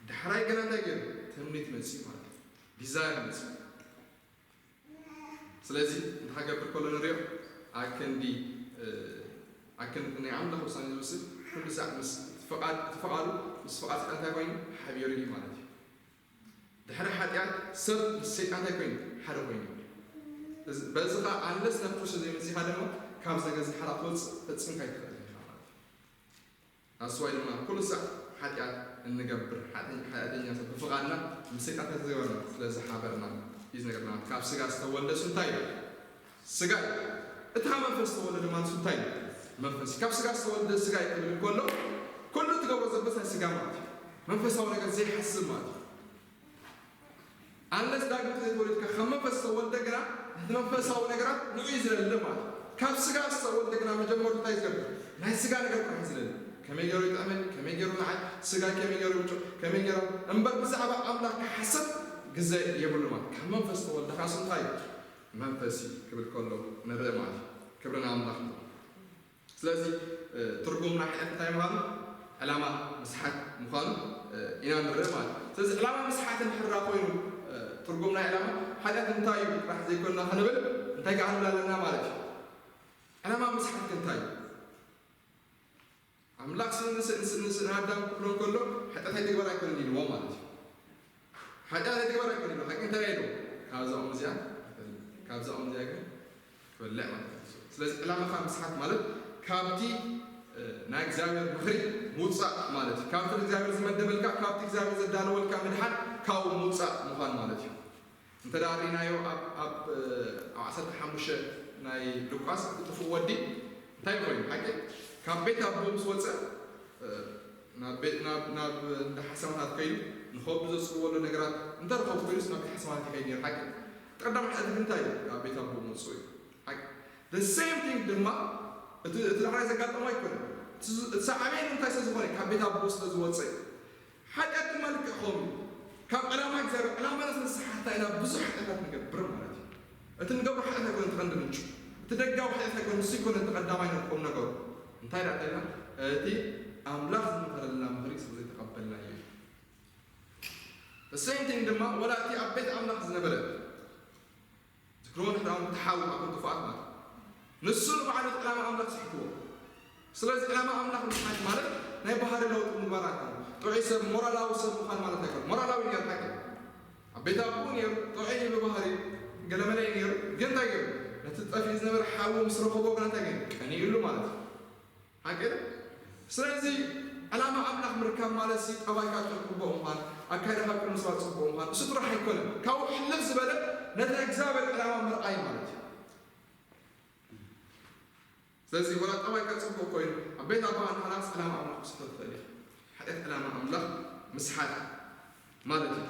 ዳሕራይ ገና እንታይ ገይሩ? ትምኒት መጺኡ ማለት እዩ። ዲዛይር መጺኡ። ስለዚ እንታይ ክገብር ከሎ ንሪኦ? ኣክንዲ፣ እ፣ ኣክንዲ ናይ ኣምላኽ ውሳኔ ዝወስድ ኩሉ ሳዕ ምስ እቲ ፍቓድ፣ እቲ ፍቓዱ ምስ ፍቓድ ሰይጣን እንታይ ኮይኑ? ሓቢሩ እዩ ማለት እዩ። ድሕሪ ሓጢኣት ሰብ ምስ ሰይጣን እንታይ ኮይኑ? ሓደ ኮይኑ። እዚ፣ በዚ ኸኣ ኣንለስ ናብ ክርስቶስ ዘይመጺኻ ድማ ካብዛ ገዛ ሓራ ክትወጽእ ፈጺምካ ኣይትኽእልን ኢኻ ማለት እዩ። ኣስዋይ ድማ ኩሉ ሳዕ ሓጢኣት እንገብር፣ ሓጢ-፣ ሓጢኣተኛ ሰብ ብፍቓድና ምስ ሰይጣን ተዘይበርና ስለ ዝሓበርና እዩ ዝነገርና። ካብ ስጋ ዝተወልደ እሱ እንታይ እዩ? ስጋ እዩ። እቲ ካብ መንፈስ ዝተወልደ ድማ ንሱ እንታይ እዩ? መንፈስ እዩ። ካብ ስጋ ዝተወልደ ስጋ እዩ ክብል እንከሎ፣ ኩሉ እትገብሮ ዘለስ ናይ ስጋ ማለት እዩ። መንፈሳዊ ነገር ዘይሓስብ ማለት እዩ። ኣንለስ ዳግም ዘይተወለድካ ካብ መንፈስ ዝተወልደ ግና፣ ነቲ መንፈሳዊ ነገራት ንዑ እዩ ዝደሊ ማለት እዩ። ካብ ስጋ ዝተወልደ ግና መጀመርታ እንታይ ዝገብር? ናይ ስጋ ነገር ጥራሕ እዩ ዝደሊ። ከመይ ገይሩ ይጥዕመኒ? ከመይ ገይሩ ንዓይ? ስጋ ከመይ ገይሩ ይምጮ? ከመይ ገይሩ? እምበር ብዛዕባ ኣምላኽ ክሓስብ ግዜ የብሉ ማለት እዩ። ካብ መንፈስ ዝተወልደ ካስ እንታይ እዩ? መንፈስ እዩ ክብል ከሎ ንርኢ ማለት እዩ። ክብሪ ንኣምላኽ ይኹን። ስለዚ፣ እ፣ ትርጉም ናይ ሓጢኣት እንታይ ምዃኑ ዕላማ ምስሓት ምዃኑ፣ እ፣ ኢና ንርኢ ማለት እዩ። ስለዚ ዕላማ ምስሓት እንድሕር ኮይኑ፣ እ፣ ትርጉም ናይ ዕላማ ሓጢኣት እንታይ እዩ ጥራሕ ዘይኮንና ክንብል እንታይ ከዓ ንብል ኣለና ማለት እዩ። ዕላማ ምስሓት ከ እንታይ እዩ? ኣምላኽ ስንስ ንኣዳም ክብሎ ከሎ ሓጢኣት ኣይትግበር ኣይኮነን ኢልዎ ማለት እዩ። ሓጢኣት ኣይትግበር ኣይኮነን ኢልዎ። ሓቂ እንታይ ኢሉ? ካብዛ ኦም እዚኣ፣ ካብዛ ኦም እዚኣ ግን ትበልዕ ማለት እዩ። ስለዚ ዕላማኻ ምስሓት ማለት ካብቲ ናይ እግዚኣብሔር ምኽሪ ምውፃእ ማለት እዩ። ካብቲ እግዚኣብሔር ዝመደበልካ፣ ካብቲ እግዚኣብሔር ዘዳለወልካ ምድሓን ካብኡ ምውፃእ ምዃን ማለት እዩ። እንተ ደኣ ርኢናዮ ኣብ ኣብ ኣብ ዓሰርተ ሓሙሽተ ናይ ሉቃስ እቲ ጥፉእ ወዲ እንታይ ኮይኑ ሓቂ ካብ ቤት ኣቦ ምስ ወፀ ናብ ቤት ናብ ናብ እንዳ ሓሰማታት ከይዱ ንኸብዱ ዘፅውዎ ነገራት እንተ ረኸቡ ኮይኑስ ናብ ቤት ሓሰማታት ይኸይድ ነይሩ ሓቂ ቀዳማይ ሓጢኣት እንታይ እዩ ካብ ቤት ኣቦ ምውፅኡ እዩ ሓቂ the same thing ድማ እቲ እቲ ዳሕራይ ዘጋጠሞ ኣይኮነ እቲ ሰዓበየ እንታይ ስለ ዝኾነ ካብ ቤት ኣቦ ስለ ዝወፀ እዩ ሓጢኣት ድማ ልክዕ ከምኡ እዩ። ካብ ዕላማ እግዚኣብሔር ዕላማ ስለ ዝሰሓትና ኢና ብዙሕ ሓጢኣታት ንገብር ማለት እዩ። እቲ ንገብሮ ሓጢኣት ኣይኮነን እቲ ቀንዲ ምንጩ። እቲ ደጋዊ ሓጢኣት ኣይኮነን፣ ንሱ ኣይኮነን እቲ ቀዳማይ ቁም ነገሩ። እንታይ ደኣ እንተኢልና እቲ ኣምላኽ ዝመኸረልና ምኽሪ ስለ ዘይተቐበልናዮ እዩ። The same thing ድማ ወላ እቲ ኣብ ቤት ኣምላኽ ዝነበረ ዝክርዎ ንሕና እውን ተሓው ኣብቶም ክፉኣት ማለት ንሱ ንባዕሉ ዕላማ ኣምላኽ ስሕትዎ ስለዚ ዕላማ ኣምላኽ ምስሓት ማለት ናይ ባህሪ ለውጢ ምግባር ኣይኮነ ጥዑይ ሰብ ሞራላዊ ሰብ ምዃን ማለት ኣይኮነ ሞራላዊ ነር ሓቂ ኣብ ቤት ኣቦኡ ነሩ ጥዑይ ብባህሪ ገለመለ ነሩ ግን እንታይ ገሩ ነቲ ጠፊኡ ዝነበረ ሓዉ ምስ ረኸቦ ግን እንታይ ገሩ ቀኒኡሉ ማለት እዩ ሓቂ ስለዚ ዕላማ ኣምላኽ ምርካብ ማለት ሲ ጠባይካ ጥር ጽቡቕ ምዃን ኣካይዳኻ ቅድሚ ሰባት ጽቡቕ ምዃን እሱ ጥራሕ ኣይኮነን ካብኡ ሕልፍ ዝበለ ነቲ እግዚኣብሔር ዕላማ ምርኣይ ማለት እዩ ስለዚ ወላ ጠባይካ ጽቡቕ ኮይኑ ኣብ ቤት ኣቦኻ ንሃላስ ዕላማ ኣምላኽ ክስሕቶ ትኽእል ኢኻ ሓጢኣት ዕላማ ኣምላኽ ምስሓት ማለት እዩ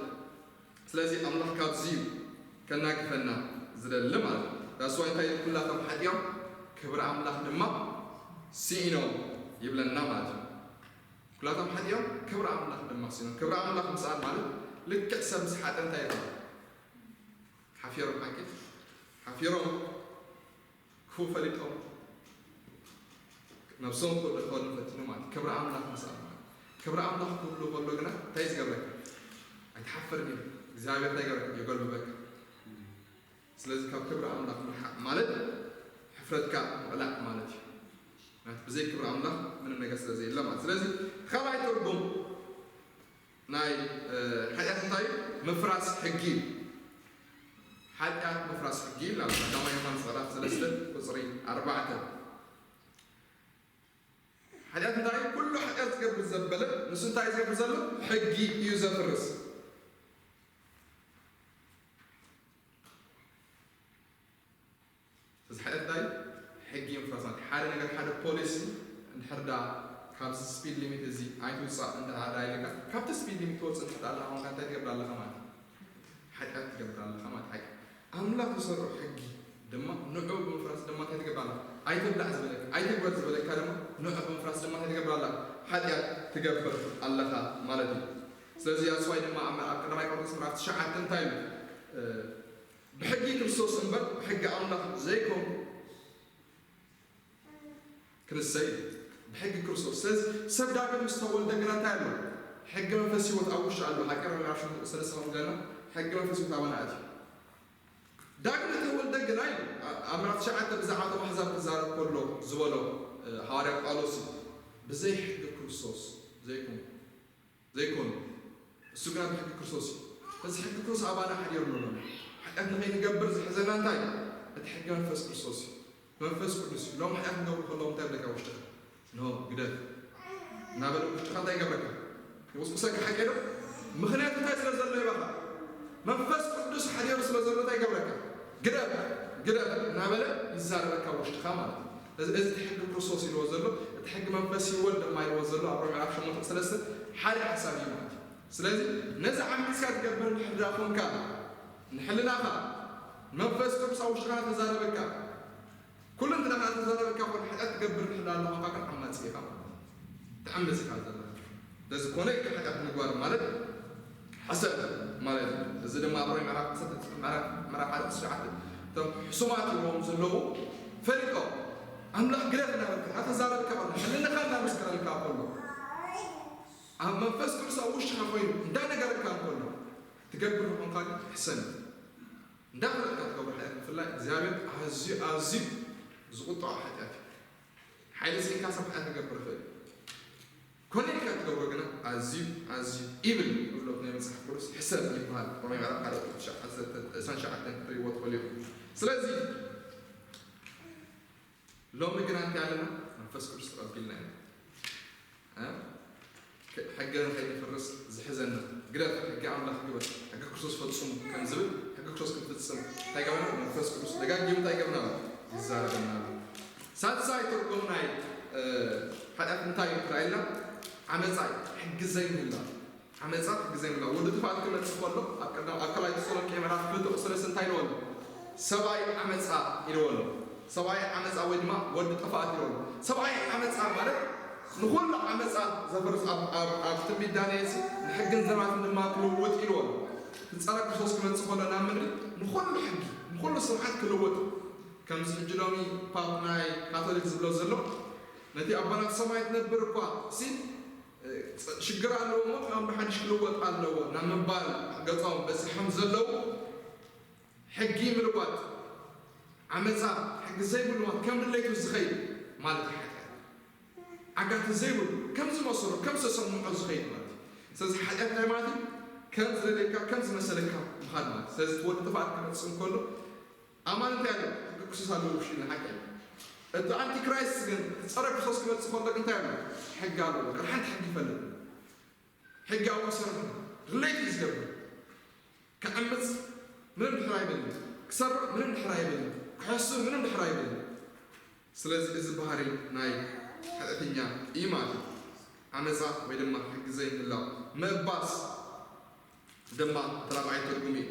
ስለዚ ኣምላኽ ካብዚ እዩ ከናግፈና ዝደሊ ማለት እዩ that's why እንታይ ኩላቶም ሓጢኦም ክብሪ ኣምላኽ ድማ ስኢኖም ይብለና ማለት እዩ ኩላቶም ሓጢኦም ክብሪ ኣምላኽ ድማ ስኢኖም ክብሪ ኣምላኽ ምስኣን ማለት ልክዕ ሰብ ምስ ሓጠ እንታይ ይበሃል ሓፊሮም ሓቂ ሓፊሮም ክፉእ ፈሊጦም ነብሶም ክወደፈሉ ፈቲኖም ማለት ክብሪ ኣምላኽ ምስኣን ማለት ክብሪ ኣምላኽ ክህሉ ከሎ ግና እንታይ ዝገብረካ ኣይትሓፍርን እዩ እግዚኣብሔር እንታይ ይገብረካ የጎልብበካ ስለዚ ካብ ክብሪ ኣምላኽ ምርሓቕ ማለት ሕፍረትካ ምቕላዕ ማለት እዩ ናት ብዘይ ክብሪ ኣምላኽ ምንም ነገር ስለ ዘየለ ማለት ስለዚ ካልኣይ ትርጉም ናይ ሓጢኣት እንታይ ምፍራስ ሕጊ እዩ ሓጢኣት ምፍራስ ሕጊ ይላል ቀዳማይ ዮሃንስ ምዕራፍ ሰለስተ ቁፅሪ ኣርባዕተ ሓጢኣት እንታይ ኩሉ ሓጢኣት ዝገብር ዘበለ ንሱ እንታይ ዝገብር ዘሎ ሕጊ እዩ ዘፍርስ እዚ ሓጢኣት እንታይ ሕጊ ምፍራስ ማለት ሓደ ነገር ሓደ ፖሊሲ እንድሕር ዳ ካብዚ ስፒድ ሊሚት እዚ ኣይትውፃእ እንድሕር ዳ ኢልካ ካብቲ ስፒድ ሊሚት ትወፅእ እንድሕር ዳ ኣለካ ኮንካ እንታይ ትገብር ኣለካ ማለት እዩ ሓጢኣት ትገብር ኣለካ ማለት ሓቂ ኣምላኽ ዝሰርዖ ሕጊ ድማ ንዑ ብምፍራስ ድማ እንታይ ትገብር ኣለካ ኣይትብላዕ ዝበለካ ኣይትግበር ዝበለካ ድማ ንዑ ብምፍራስ ድማ እንታይ ትገብር ኣለካ ሓጢኣት ትገብር ኣለካ ማለት እዩ ስለዚ ኣስዋይ ድማ ኣብ ቀዳማይ ቆሮንቶስ ምዕራፍ ትሽዓተ እንታይ እዩ ብሕጊ ክርስቶስ እምበር ብሕጊ ኣምላኽ ዘይኮንኩ ክንሰይ ብሕጊ ክርስቶስ ስለዚ ሰብ ዳግም ምስ ተወልደ ግና እንታይ ኣሎ ሕጊ መንፈስ ህይወት ኣብ ውሽጢ ኣሎ ሓቂ ሮሜ ምዕራፍ ሸሞንተ ሰለስተ ከም ዝብለና ሕጊ መንፈስ ህይወት ኣባና ኣትዩ ዳግም ተወልደ ግና እዩ ኣብ ምዕራፍ ትሽዓተ ብዛዕባ እቶም ኣሕዛብ ክዛረብ ከሎ ዝበሎ ሃዋርያ ጳውሎስ እዩ ብዘይ ሕጊ ክርስቶስ ዘይኮንኩ ዘይኮኑ እሱ ግና ብሕጊ ክርስቶስ እዩ በዚ ሕጊ ክርስቶስ ኣባና ሓዲሩ ኣሎ ሓጢኣት ንኸይንገብር ዝሕዘና እንታይ እቲ ሕጊ መንፈስ ክርስቶስ እዩ መንፈስ ቅዱስ እዩ ሎም ሓጢኣት ንገብሩ ከለዉ እንታይ ብለካ ውሽጥኻ ንሆ ግደፍ እናበለ ውሽጥኻ እንታይ ይገብረካ ይቁስቁሰካ ሓቂ ዶ ምኽንያቱ እንታይ ስለ ዘሎ ይባኻ መንፈስ ቅዱስ ሓዲሩ ስለ ዘሎ እንታይ ይገብረካ ግደፍ ግደፍ እናበለ ይዛረበካ ውሽጥኻ ማለት እዩ እዚ እቲ ሕጊ ክርስቶስ ኢልዎ ዘሎ እቲ ሕጊ መንፈስ ይወል ድማ ኢልዎ ዘሎ ኣብ ሮሜ ምዕራፍ ሸሞንተ ሰለስተ ሓደ ሓሳብ እዩ ማለት እዩ ስለዚ ነዚ ዓሚፅካ ትገብር እንድሕር ዳ ኮንካ ንሕልናኻ መንፈስ ቅዱስ ኣብ ውሽጥኻ ተዛረበካ ኩሉ እንተ ደኣ ተዛረበካ ኮን ሓጢኣት ትገብር እንድሕር ዳ ኣለኻ ግን ዓማፂ ኢኻ ማለት እዩ ትዓምፅ ኢኻ ዘለኻ ስለዚ ኮነ ኢልካ ሓጢኣት ምግባር ማለት ሓሰብ ማለት እዩ እዚ ድማ ኣብ ሮሜ ምዕራፍ ዓሰርተ ምዕራፍ ምዕራፍ ሓደ ቁፅሪ ሸውዓተ እቶም ሕሱማት ኢሎም ዘለዉ ፈሊጦም ኣምላኽ ግደፍ እናበልካ እናተዛረብካ ከሎ ሕልናኻ እናመስከረልካ ከሎ ኣብ መንፈስ ቅዱስ ኣብ ውሽጥኻ ኮይኑ እንዳነገረካ እንከሎ ትገብር ምዃንካ ግን ሕሰን እዩ እንዳፈለጥካ ትገብሮ ሓጢኣት ብፍላይ እግዚኣብሔር ኣዝዩ ኣዝዩ ዝቁጥዖ ሓጢኣት እዩ። ሓይሊ ስኢንካ ሰብ ሓጢኣት ክገብር ይኽእል እዩ። ኮነ ኢልካ ትገብሮ ግና ኣዝዩ፣ ኣዝዩ ኢብል ይብሎ ናይ መጽሓፍ ቅዱስ ሕሰብ ይበሃል። ሮሜ ምዕራፍ ሓደ ቁጽሪ ትሽዓተ፣ ዕስራን ትሽዓተን ክትርእይዎ ትኽእሉ ኢኹም። ስለዚ ሎሚ ግና እንታይ ኣለና? መንፈስ ቅዱስ ተቐቢልና ኢና። እ? ከ-፣ ሕገ ንኸይንፍርስ ዝሕዘና። ግደፍ፣ ሕገ ኣምላኽ ግበር፣ ሕገ ክርስቶስ ፈጽሙ ከም ዝብል፣ ሕገ ክርስቶስ ክንፍጽም እንታይ ገብረና? መንፈስ ቅዱስ ደጋጊሙ እንታይ ገብረና? ይዛረበና ኣሎ። ሳልሳይ ትርጉም ናይ፣ እ፣ ሓጢኣት እንታይ እዩ? ትራእየና ዓመፃ እዩ፣ ሕጊ ዘይምህላው። ዓመፃ ሕጊ ዘይምህላው። ወዲ ጥፍኣት ክመፅእ ከሎ ኣብ ቀዳም-፣ ኣብ ካልኣይ ተሰሎንቄ ምዕራፍ ክልተ ቁፅሪ ሰለስተ እንታይ ኢልዎ ኣሎ? ሰብኣይ ዓመፃ ኢልዎ ኣሎ። ሰብኣይ ዓመፃ ወይ ድማ ወዲ ጥፍኣት ኢልዎ ኣሎ። ሰብኣይ ዓመፃ ማለት ንኹሉ ዓመፃ ዘፍርስ ኣብ፣ ኣብ፣ ኣብ ትንቢት ዳንኤል ሲ ንሕግን ዘማትን ድማ ክልውጥ ኢልዎ ኣሎ። እቲ ጸረ ክርስቶስ ክመጽእ ከሎ ናብ ምድሪ ንኹሉ ሕጊ፣ ንኹሉ ስርዓት ክልውጥ። ከምዚ ሕጂ ሎሚ ፓፕ ናይ ካቶሊክ ዝብሎ ዘሎ፣ ነቲ ኣቦና ኣብ ሰማይ ትነብር እኳ ሲ፣ እ፣ ጸ-፣ ሽግር ኣለዎ እሞ፣ ከም ብሓድሽ ክልወጥ ኣለዎ ናብ ምባል ገጾም በጺሖም ዘለዉ። ሕጊ ምልዋጥ፣ ዓመጻ፣ ሕጊ ዘይብሉ ማለት ከም ድሌቱ ዝኸይድ ማለት እዩ ሓጢኣት። ዓጋቲ ዘይብሉ፣ ከም ዝመሰሎ፣ ከም ዝተሰምዖ ዝኸይድ ማለት እዩ። ስለዚ ሓጢኣት እንታይ ማለት እዩ? ከም ዝደለየካ፣ ከም ዝመሰለካ ምኻድ ማለት እዩ። ስለዚ እቲ ወዲ ጥፍኣት ክመጽእ እንከሎ፣ ኣማን እንታይ ኣሎ? ሕጊ ክርስቶስ ኣለዎ ውሽጢ ኢልና ሓቂ እዩ። እቲ ኣንቲክራይስት ግን፣ እቲ ጸረ ክርስቶስ ክመጽእ ከሎ ግን እንታይ ኣሎ? ሕጊ ኣለዎ። ግን ሓንቲ ሕጊ ይፈልጥ። ሕጊ ኣብኡ ይሰርሕ። ድሌት እዩ ዝገብር። ክዕምጽ ምንም ድሕር ኣይብልን። ክሰርቕ ምንም ድሕር ኣይብልን። ክሕሱ ምንም ድሕር ኣይብልን። ስለዚ እዚ ባህሪ ናይ ሓጢኣተኛ እዩ ማለት እዩ። ዓመጻ ወይ ድማ ሕጊ ዘይምህላው። ምእባስ ድማ እቲ ራብዓይ ትርጉም እዩ።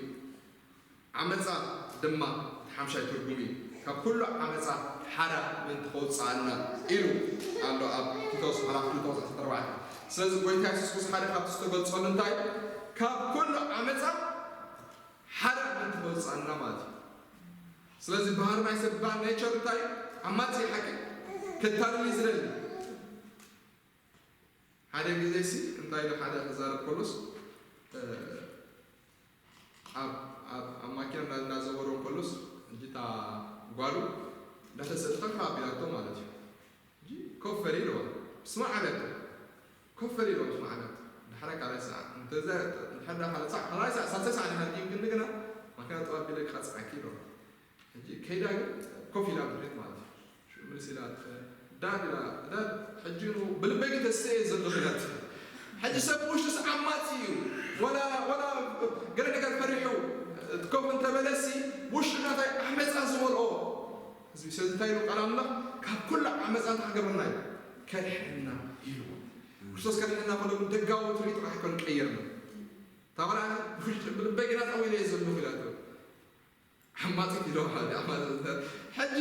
ዓመጻ ድማ እቲ ሓምሻይ ትርጉም እዩ። ካብ ኩሉ ዓመጻ ሓራ ምእንቲ ከውጽኣና ኢሉ ኣሎ ኣብ ቲቶስ ምዕራፍ ክልተ ቁጽሪ ዓሰርተ ኣርባዕተ። ስለዚ ጎይታ የሱስ ምስ ሓደ ካብቲ ዝተገልጸሉ እንታይ? ካብ ኩሉ ዓመጻ ሓራ ምእንቲ ከውጽኣና ማለት እዩ። ስለዚ ባህሪ ናይ ሰብ፣ ባህሪ ኔቸር እንታይ እዩ? ዓማጺ እዩ፣ ሓቂ ከታልል እዩ ዝደሊ። ሓደ ግዜ ሲ እንታይ ኢሉ ሓደ ክዛረብ ከሎስ፣ እ፣ ኣብ፣ ኣብ፣ ኣብ ማኪና እንዳ-፣ እንዳዘወረ ከሎስ፣ ሕጂ እታ ጓሉ እንዳተሰእልካ ኣቢላቶ ማለት እዩ። ሕጂ ኮፍ በል ኢልዋ፣ ስማዕ ኣበያቶ። ኮፍ በል ኢልዋ፣ ስማዕ ኣበያቶ። ድሕሪ ካልኣይ ሰዓት፣ እንተዘ-፣ ድሕሪ ካልኣይ ሰዓት፣ ካልኣይ ሰዓት፣ ሳልሳይ ሰዓት ድሕሪ ዲንክኒ ግና፣ ማኪና ጠዋቢለ ክቐጽዓኪ ኢልዋ። ሕጂ ከይዳ ግን ኮፍ ኢላ ብድሕሪት ማለት እዩ። ሽዑ ምልስ ኢላ፣ ዳድ ኢላ፣ ዳድ፣ ሕጂ ኑ ብልበይ ግን ተስእ እየ ዘለኹ ኢላት። ሕጂ ሰብ ውሽጡስ ዓማጺ እዩ። ወላ፣ ወላ ገለ ነገር ፈሪሑ ኮፍ እንተበለሲ ውሽጡ ናታይ ዓመጻ ዝመልኦ ህዝቢ። ስለዚ እንታይ ኢሉ ቃል ኣምላኽ? ካብ ኩሉ ዓመጻ እንታይ ክገብረና እዩ? ከድሕነና ኢሉ። ክርስቶስ ከድሕነና ከሎ ግን ደጋዊ ትርኢት ጥራሕ ኣይኮነን ቀይርና። እታ ቆልዓ ውሽጢ ብልበይ ግና ጠዊለ እየ ዘለኹ ኢላቶ። ዓማጺት ኢሎ ሓደ ዓማጺት። ሕጂ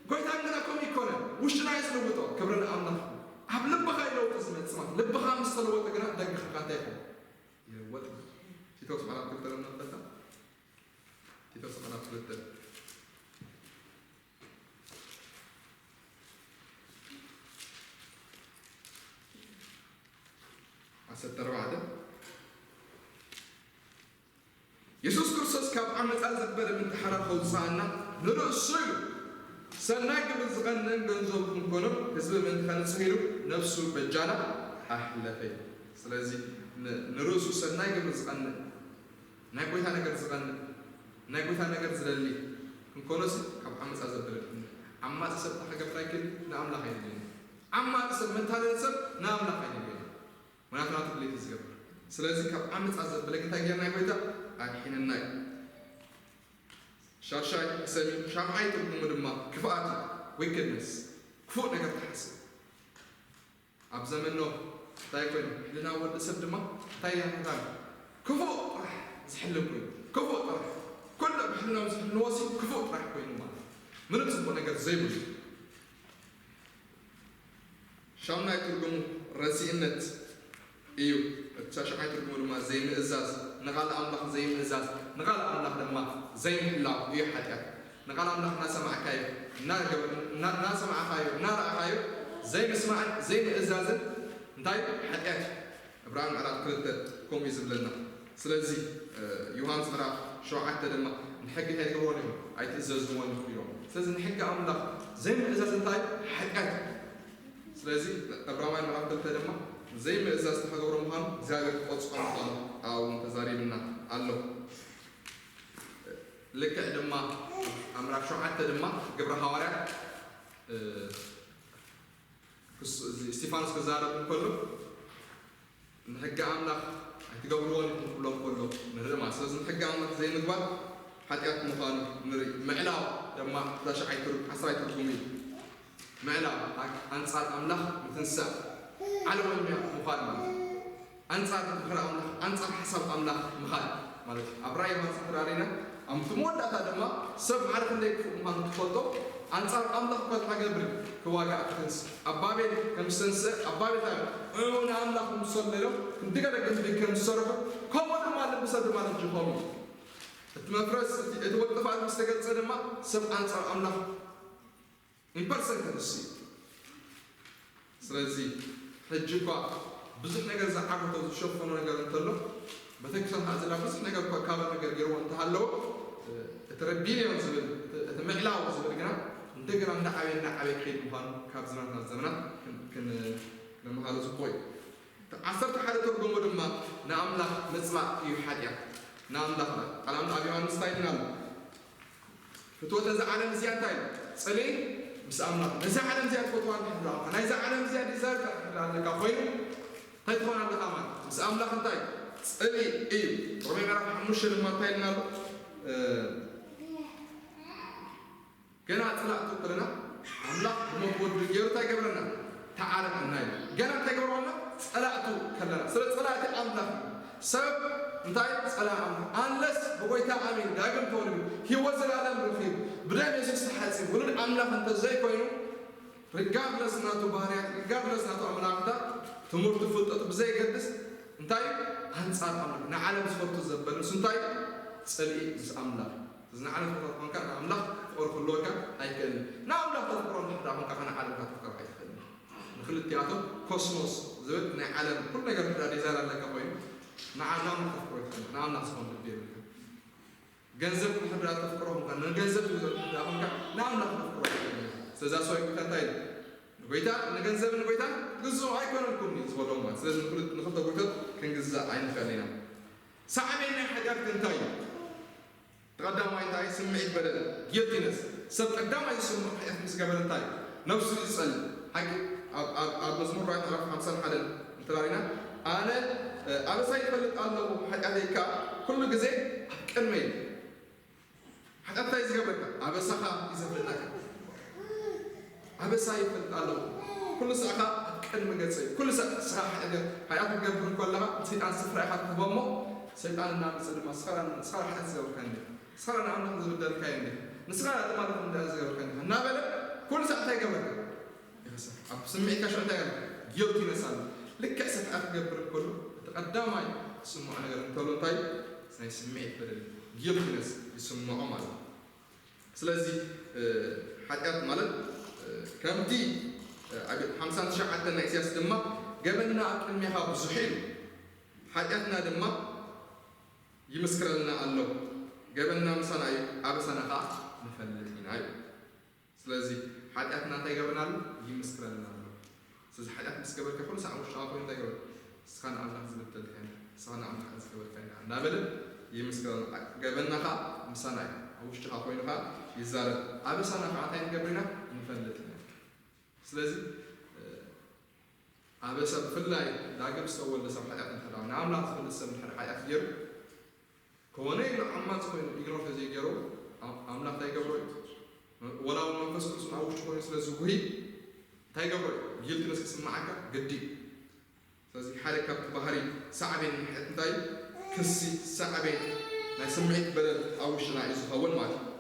ጎይታ ግና ከምኡ ይኮነ። ውሽጥና እዩ ዝልውጦ። ክብሪ ንኣምላኽ። ኣብ ልብኻ እዩ ለውጢ ዝመጽእ ማለት። ልብኻ ምስ ተለወጠ ግና ደገኻ እንታይ ይኸውን? ይልወጥ። ቲቶስ ምዕራፍ ክልተ ንመልከታ። ቲቶስ ምዕራፍ ክልተ። ዓሰርተ ኣርባዕተ። የሱስ ክርስቶስ ካብ ዓመጻ ዘበለ ምእንቲ ሓራ ከውጽኣና ንርእሱ ኢሉ ሰናይ ግብሪ ዝቐንእን ገንዘቡ ክንኮኖ ህዝቢ ምእንቲ ከንጽህ ኢሉ ነፍሱ በጃና ኣሕለፈ። ስለዚ ን-፣ ንርእሱ ሰናይ ግብሪ ዝቐንእ፣ ናይ ጎይታ ነገር ዝቐንእ፣ ናይ ጎይታ ነገር ዝደሊ ክንኮኖስ ካብ ዓመጻ ዘበለ። ዓማጺ ሰብ እንታይ ክገብር ኣይክእል? ንኣምላኽ ኣይደልየን። ዓማጺ ሰብ፣ መታለሊ ሰብ ንኣምላኽ ኣይደልየን። ምኽንያቱ ናቱ ድሌት እዩ ዝገብር። ስለዚ ካብ ዓመጻ ዘበለ እንታይ ጌርና ጎይታ ኣድሒንና እዩ። ሻድሻይ ሕሰሚ፣ ሻምዓይ ትርጉሙ ድማ ክፍኣት እዩ፣ ዊክድነስ፣ ክፉእ ነገር ትሓስብ። ኣብ ዘመን ኖህ እንታይ ኮይኑ? ሕልና ወዲ ሰብ ድማ እንታይ ያህታል? ክፉእ ጥራሕ ዝሕልን ኮይኑ፣ ክፉእ ጥራሕ፣ ኩሉ ብሕልናም ዝሕልንዎ ሲ ክፉእ ጥራሕ ኮይኑ ማለት እዩ። ምንም ጽቡቕ ነገር ዘይብሉ። ሻምናይ ትርጉሙ ረሲእነት እዩ። እቲ ሻሽዓይ ትርጉሙ ድማ ዘይምእዛዝ፣ ንቓል ኣምላኽ ዘይምእዛዝ። ንቓል ኣምላኽ ድማ ዘይምሕላው እዩ ሓጢኣት። ንቓል ኣምላኽ እናሰማዕካዮ፣ እናገበ-፣ እና-፣ እናሰማዕካዮ፣ እናረኣኻዮ ዘይምስማዕን ዘይምእዛዝን እንታይ ሓጢኣት እዩ። ዕብራውያን ምዕራፍ ክልተ ከምኡ እዩ ዝብለና። ስለዚ፣ እ፣ ዮሃንስ ምዕራፍ ሸውዓተ ድማ ንሕጊ ከይትገብርዎን ኢኹም ኣይትእዘዝዎን ኢኹም ኢሎም። ስለዚ ንሕጊ ኣምላኽ ዘይምእዛዝ እንታይ ሓጢኣት እዩ። ስለዚ ዕብራውያን ምዕራፍ ክልተ ድማ ዘይምእዛዝ ተኸገብሮ ምዃኑ እግዚኣብሔር ክቆፅዖ ምዃኑ ኣብኡ ተዛሪብና ኣሎ። ልክዕ ድማ ኣብ ምዕራፍ ሸውዓተ ድማ ግብረ ሃዋርያት እስጢፋኖስ ክዛረብ እንከሎ ንሕጊ ኣምላኽ ኣይትገብርዎን ኢኹም ክብሎም ከሎ ንርኢ ማለት። ስለዚ ንሕጊ ኣምላኽ ዘይምግባር ሓጢኣት ምዃኑ ንርኢ። ምዕላው ድማ ታሽዓይ ትርጉም እዩ። ምዕላው ኣንጻር ኣምላኽ ምትንሳእ ዓለወኛ ምዃን ማለት እዩ። ኣንጻር ምኽሪ ኣምላኽ ኣንጻር ሓሳብ ኣምላኽ ምኻድ ማለት እዩ። ኣብ ራእይ ዮሃንስ እንተራሪና ኣብቲ መወዳእታ ድማ ሰብ ሓደ ክንደይ ክፉእ ምዃኑ ትፈልጦ ኣንጻር ኣምላኽ እኳ ተገብር ክዋጋእ ክትንስ ኣብ ባቤል ከም ዝተንስአ ኣብ ባቤል ታ ንኣምላኽ ምሰለሎ ክንዲ ገለ ግንቢ ከም ዝሰርሑ ከምኡ ድማ ልቢ ሰብ ድማ ልጅኾም እዩ። እቲ መፍረስ እቲ ወልጥፋት ምስ ተገልጸ ድማ ሰብ ኣንጻር ኣምላኽ ኢምፐርሰን ተነሱ። ስለዚ ሕጂ እኳ ብዙሕ ነገር ዝዓገቶ ዝሸፈኖ ነገር እንተሎ ቤተክርስትያን ከዓ ዘላ ብዙሕ ነገር እኳ ካብ ነገር ገይርዎ እንተሃለዎ እቲ ረቢልዮን ዝብል እቲ ምዕላው ዝብል ግና እንደገና እንዳዓበየ እንዳዓበየ ክኸይድ ምዃኑ ካብ ዘመናት ናብ ዘመናት ክንመሃሮ ዝግቦ እዩ። ዓሰርተ ሓደ ትርጉሙ ድማ ንኣምላኽ ምፅላእ እዩ ሓጢኣት። ንኣምላኽ ቃል ኣምላኽ ኣብ ዮሃንስ እንታይ ኢልና ኣሎ? ፍትወት ነዛ ዓለም እዚኣ እንታይ እዩ? ጽልኢ ምስ ኣምላኽ። ነዛ ዓለም እዚኣ ትፈትዋ እንድሕር ደኣ ናይዛ ዓለም እዚኣ ዲዛይር እንድሕር ደኣ ኣለካ ኮይኑ እንታይ ትኾን ኣለካ ማለት ምስ ኣምላኽ እንታይ ጽልኢ እዩ። ሮሜ ምዕራፍ ሓሙሽተ ድማ እንታይ ኢልና ኣሎ? ገና ጸላእቱ ከለና ኣምላኽ ብሞት ወዱ ገይሩ እንታይ ገብረና? ተዓረቀና እዩ። ገና እንታይ ገብረና? ጸላእቱ ከለና። ስለ ጸላእቲ ኣምላኽ እዩ። ሰብ እንታይ ጸላኢ ኣምላኽ? ኣንለስ ብጎይታ ኣሚን ዳግም ተወሊዱ ህይወት ዘላለም ረኺቡ ብደም የሱስ ተሓጺቡ ውሉድ ኣምላኽ እንተዘይኮይኑ ሪጋርድለስ ናቱ ባህርያት ሪጋርድለስ ናቱ ኣመላኽታ ትምህርቱ ፍልጠቱ ብዘይገድስ እንታይ ኣንጻር ኣምላኽ ንዓለም ዝፈቱ ዘበለ ንሱ እንታይ ጽልኢ ምስ ኣምላኽ እዚ ንዓለም ተፍቅሮ ኮንካ ንኣምላኽ ክትፍቅሮ ክህልወካ ኣይክእልን። ንኣምላኽ ተፍቅሮ እንድሕር ደኣ ኮንካ ንዓለም ከተፍቅሮ ኣይትኽእልን። ንክልቲኣቶም ኮስሞስ ዝብል ናይ ዓለም ኩሉ ነገር እንድሕር ደኣ ዲዛይር ኣለካ ኮይኑ ንዓለም ከተፍቅሮ ኣይትኽእልን። ንኣምላኽ ዝኾን ልቢ የብልካ። ገንዘብ እንድሕር ደኣ ተፍቅሮ ኮንካ ንገንዘብ ትብሎ እንድሕር ደኣ ኮንካ ንኣምላኽ ከተፍቅሮ ኣይትኽእልን። ስለዚ ኣስዋይ ጎይታ እንታይ ኢሉ? ንጎይታ ንገንዘብ ንጎይታ ግዝኡ ኣይኮነልኩም እዩ ዝበሎም ማለት ስለዚ ንክልተ ጎይቶት ክንግዛእ ኣይንኽእል ኢና። ሳዕቤን ናይ ሓጢኣት እንታይ እዩ? ተቐዳማይ እንታይ ስምዒት በደል ጊልቲነስ ሰብ ቀዳማይ ዝስምዖ ሓጢኣት ምስ ገበረ እንታይ ነብሱ እዩ ዝጸልእ ሓቂ ኣብ መዝሙር ዳዊት ምዕራፍ ሓምሳን ሓደን እንተራሪና ኣነ ኣበሳይ ይፈልጥ ኣለኹ ሓጢኣተይ ከኣ ኩሉ ግዜ ኣብ ቅድመይ ሓጢኣት እንታይ ዝገበርካ ኣበሳኻ እዩ ዘፍልጠካ ኣበሳ ይፈልጥ ኣለኹ ኩሉ ሳዕኻ ኣብ ቅድሚ ገጸይ ኩሉ ሳዕ ንስኻ ሓጢኣት ክትገብር ከለኻ ንሰይጣን ስፍራ ኢኻ ትህቦ እሞ ሰይጣን እናመጸ ድማ ንስኻ ንስኻ ሓጢኣት ዝገበርካ እንዲኻ ንስኻ ንኣምላኽ ዝብደልካዮ እንዲኻ ንስኻ ጥማት እንዳ ዝገበርካ እንዲኻ እናበለ ኩሉ ሳዕ እንታይ ይገብረካ ይኸሰር ኣብ ስምዒትካ ሽዑ እንታይ ይገብረካ ጊልቲነስ ኣሎ ልክዕ ሰብ ሓጢኣት ክገብር ከሎ እቲ ቀዳማይ ዝስምዖ ነገር እንተሎ እንታይ ናይ ስምዒት በደል ጊልቲነስ ይስምዖ ማለት እዩ ስለዚ ሓጢኣት ማለት ከምቲ ኣብ ሓምሳን ትሽዓተን ናይ ኢሳያስ ድማ ገበንና ኣብ ቅድሜኻ ብዙሕ እዩ ሓጢኣትና ድማ ይምስክረልና ኣሎ ገበንና ምሳና እዩ ኣበሳና ከዓ ንፈልጥ ኢና እዩ ስለዚ ሓጢኣትና እንታይ ይገብረና ኣሎ ይምስክረልና ኣሎ ስለዚ ሓጢኣት ምስ ገበርካ ኩሉ ሳዕ ውሽጥኻ ኮይኑ እንታይ ገበር ንስኻ ንኣምላኽ ዝበደልካ ንስኻ ንኣምላኽ ዝገበርካ እንዳበለ ይምስክረልና ገበንና ከዓ ምሳና እዩ ኣብ ውሽጥኻ ኮይኑ ከዓ ይዛረብ ኣበሳና ከዓ እንታይ ንገብር ኢና ንፈልጥ ኢና ስለዚ ኣበሳ ብፍላይ ዳግም ዝተወልደ ሰብ ሓጢኣት እንተ ንኣምላኽ ዝፈልጥ ሰብ እንድሕር ሓጢኣት ገይሩ ከሆነ ኢሉ ዓማፂ ኮይኑ ኢግኖር ተዘይገይሩ ኣምላኽ እንታይ ይገብሮ እዩ ወላ እውን መንፈስ ቅዱስ ኣብ ውሽጢ ኮይኑ ስለ ዝጉሂ እንታይ ይገብሮ እዩ ጊልቲነስ ክስምዓካ ግዲ እዩ ስለዚ ሓደ ካብቲ ባህሪ ሳዕቤን ናይ ሓጢኣት እንታይ ክሲ ሳዕቤን ናይ ስምዒት በደል ኣብ ውሽጥና እዩ ዝኸውን ማለት እዩ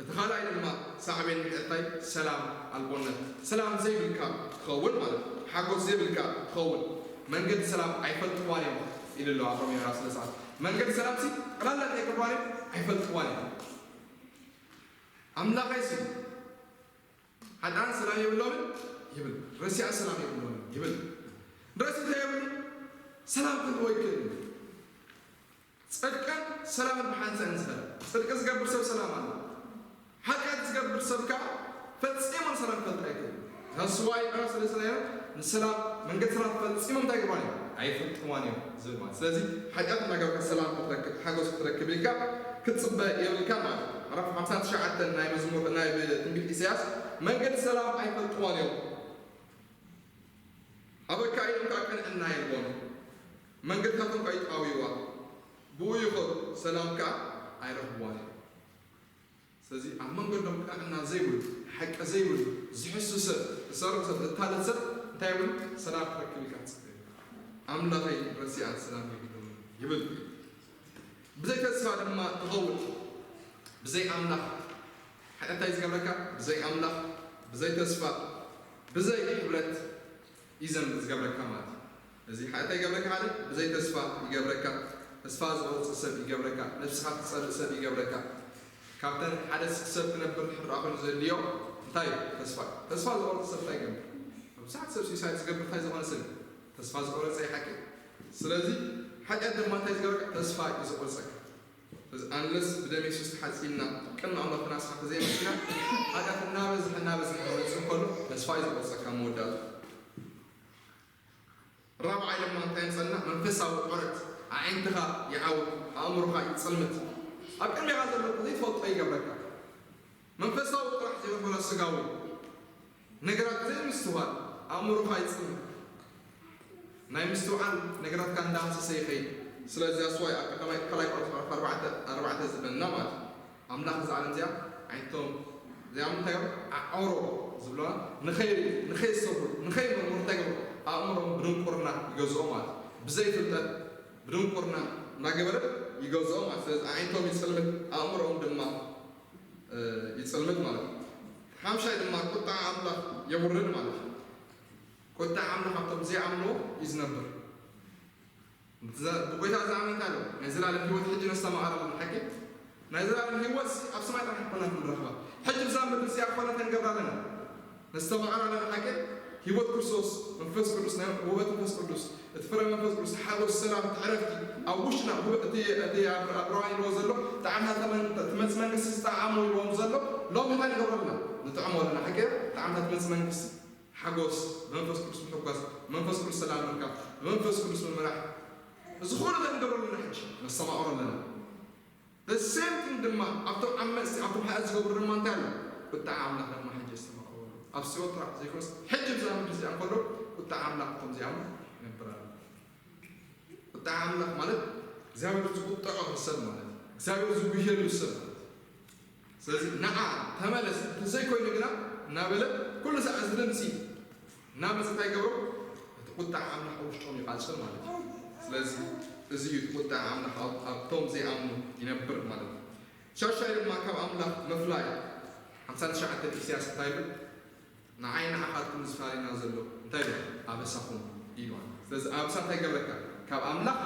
እቲ ካልኣይ ድማ ሳዕቤን ናይ ሓጢኣት እንታይ ሰላም ኣልቦነት ሰላም ዘይብልካ ትኸውን ማለት እዩ ሓጎስ ዘይብልካ ትኸውን መንገዲ ሰላም ኣይፈልጥዋን እዮም ኢሉ ኣሎ ኣብ ሮሜ ምዕራፍ ሰለስተ መንገዲ ሰላም ሲ ጠቕላላ እንታይ ይገብርዋን እዮም ኣይፈልጥዋን እዮም ኣምላኸይ ሲ ሓጥኣን ሰላም የብሎምን ይብል ረሲኣን ሰላም የብሎምን ይብል ረሲ እንታይ የብሉ ሰላም ክህልዎ ይክእል ጽድቅን ሰላምን ብሓንሳእ ንዝኸዳ። ጽድቂ ዝገብር ሰብ ሰላም ኣሎ። ሓጢኣት ዝገብር ሰብ ከኣ ፈጺሙ ንሰላም ክፈልጥ ኣይክእልን። That's why ዕራፍ ስለ ሰላም ንሰላም መንገዲ ሰላም ፈጺሞም እንታይ ይገብሩን እዮም? ኣይፈልጥዋን እዮም ዝብል ማለት። ስለዚ ሓጢኣት እናገበርካ ሰላም ክትረክብ፣ ሓጎስ ክትረክብ ኢልካ ክትጽበ የብልካ ማለት እዩ። ዕራፍ ሓምሳን ትሽዓተን ናይ መዝሙር፣ ናይ ትንቢት ኢሳያስ፣ መንገዲ ሰላም ኣይፈልጥዋን እዮም። ኣበካ ኢሎም ከኣ ቅንዕና የልቦን። መንገድታቶም ከኣ ይጣውይዋ። ብኡ ይኸዱ፣ ሰላም ከኣ ኣይረኽብዋን እዮም። ስለዚ ኣብ መንገዶም ቅንዕና ዘይብሉ፣ ሓቂ ዘይብሉ፣ ዝሕሱ ሰብ፣ ዝሰርቕ ሰብ፣ ዝታለል ሰብ እንታይ ይብል? ሰላም ክረክብ ኢልካ ትጽበ። ኣምላኸይ ረሲኣን ሰላም የብሎምን ይብል። ብዘይ ተስፋ ድማ ትኸውድ። ብዘይ ኣምላኽ ሓጢኣት እንታይ ዝገብረካ? ብዘይ ኣምላኽ፣ ብዘይ ተስፋ፣ ብዘይ ሕብረት እዩ ዘም-፣ ዝገብረካ ማለት እዩ። እዚ ሓጢኣት እንታይ ይገብረካ? ሓደ ብዘይ ተስፋ ይገብረካ። ተስፋ ዝቆርጽ ሰብ ይገብረካ። ነብስኻ ትጸልእ ሰብ ይገብረካ። ካብተን ሓደ ሰብ ክነብር ድሕር ደኣ ኮይኑ ዘድልዮ እንታይ እዩ? ተስፋ እዩ። ተስፋ ዝቆርጽ ሰብ እንታይ ይገብር? ብዙሓት ሰብ ሱሳይድ ዝገብር እንታይ ዝኾነ ሰብ እዩ? ተስፋ ዝቆረጸ እዩ ሓቂ። ስለዚ ሓጢኣት ድማ እንታይ ዝገብረካ? ተስፋ እዩ ዝቆርጸካ። ስለዚ ኣንለስ ብደም የሱስ ተሓጺብና ቅድሚ ኣምላኽ ተናስኻ ተዘይመጺና፣ ሓጢኣት እናበዝሐ እናበዝሐ ክመጽእ ከሎ ተስፋ እዩ ዝቆርጸካ መወዳእቱ። ራብዓይ ድማ እንታይ የምጸልና? መንፈሳዊ ዑረት፣ ኣዒንትኻ ይዓውት፣ ኣእምሮኻ ይጽልምት። ኣብ ቅድሜኻ ዘሎ ዘይትፈልጦ ይገብረካ። መንፈሳዊ ጥራሕ ዘይኮነ ስጋዊ ነገራት ዘይምስትዋል ኣእምሮኻ ይጽልምት። ናይ ምስትውዓል ነገራትካ እንዳሃሰሰ ይኸይድ። ስለዚ ኣስዋይ ኣብ ቀዳማይ ካልኣይ ቆሮንቶስ ኣርባዕተ ኣርባዕተ ዝበልና ማለት እዩ። ኣምላኽ እዛ ዓለም እዚኣ ዓይነቶም እዚኣ እንታይ እዮም? ኣዕሮ ዝብለዋ ንኸይ-፣ ንኸይሰብሩ፣ ንኸይመርምሩ እንታይ ገብሩ? ኣእምሮም ብድንቁርና ይገዝኦ ማለት እዩ። ብዘይ ፍልጠት ብድንቁርና እናገበረ ይገዝኦ ማለት። ስለዚ ኣዒንቶም ይጽልምት፣ ኣእምሮኦም ድማ፣ እ፣ ይጽልምት ማለት እዩ። ሓምሻይ ድማ ቁጣ ኣምላኽ የውርድ ማለት እዩ። ቁጣ ኣምላኽ ኣብቶም ዘይኣምንዎ እዩ ዝነብር። ብዛ-፣ ብጎይታ ዝኣምን እንታይ ኣሎ? ናይ ዘላለም ህይወት ሕጂ ነስተማቕር ኣለና። ሓቂ ናይ ዘላለም ህይወት ኣብ ሰማይ ጥራሕ ኣይኮናን ክንረኽባ። ሕጂ ብዛ ምድሪ እዚኣ ኮነ ክንገብራ ኣለና። ነስተማቕር ኣለና። ሓቂ ህይወት ክርስቶስ፣ መንፈስ ቅዱስ፣ ናይ ውበት መንፈስ ቅዱስ፣ እቲ ፍረ መንፈስ ቅዱስ፣ ሓጎስ፣ ሰላም፣ እቲ ዕረፍቲ ኣብ ውሽጥና፣ ውበት፣ እቲ፣ እቲ ኣብ፣ ኣብ ሮማይ ኢልዎ ዘሎ ጣዕምታ ተመን-፣ ትመጽእ መንግስቲ ዝጠዓሞ ኢልዎም ዘሎ፣ ሎሚ እንታይ ንገብሮ ኣለና? ንጥዕሞ ኣለና። ሓቂ ጣዕምታ ትመጽእ መንግስቲ፣ ሓጎስ፣ መንፈስ ቅዱስ ምሕጓስ፣ መንፈስ ቅዱስ ሰላም ምርካብ፣ መንፈስ ቅዱስ ምምራሕ፣ እዚ ኩሉ እንታይ ንገብሮ ኣለና? ሕጂ ነስተማቕሮ ኣለና። The same thing ድማ ኣብቶም ዓመፅቲ፣ ኣብቶም ሓጢኣት ዝገብሩ ድማ እንታይ ኣሎ? ቁጣ ኣምላኽ ድማ ሕጂ የስተማቕርዎ ኣሎ። ኣብ ሲኦል ጥራሕ ዘይኮነስ ሕጂ ብዛ ምድሪ እዚኣ እንከሎ ቁጣ ኣምላኽ እቶም እዚኣም ይነብር ኣሎ። ቁጣ ኣምላኽ ማለት እግዚኣብሔር ዝቁጠዖ ሰብ ማለት እዩ። እግዚኣብሔር ዝጉየሉ ሰብ ማለት እዩ። ስለዚ ንዓ ተመለስ፣ እንተዘይኮይኑ ግና እናበለ ኩሉ ሳዕ እዚ ድምፂ እናመፀ እንታይ ይገብሮ? እቲ ቁጣ ኣምላኽ ኣብ ውሽጦም ይቓፅል ማለት እዩ። ስለዚ እዚ እዩ እቲ ቁጣ ኣምላኽ ኣብ-፣ ኣብቶም ዘይኣምኑ ይነብር ማለት እዩ። ሻሻይ ድማ ካብ ኣምላኽ ምፍላይ፣ ሓምሳን ትሽዓተን ኢሳያስ እንታይ ይብል? ንዓይ ንዓኻትኩም ዝፋለየና ዘሎ እንታይ ይብል? ኣበሳኹም እዩ ማለት። ስለዚ ኣበሳ እንታይ ይገብረካ? ካብ ኣምላኽ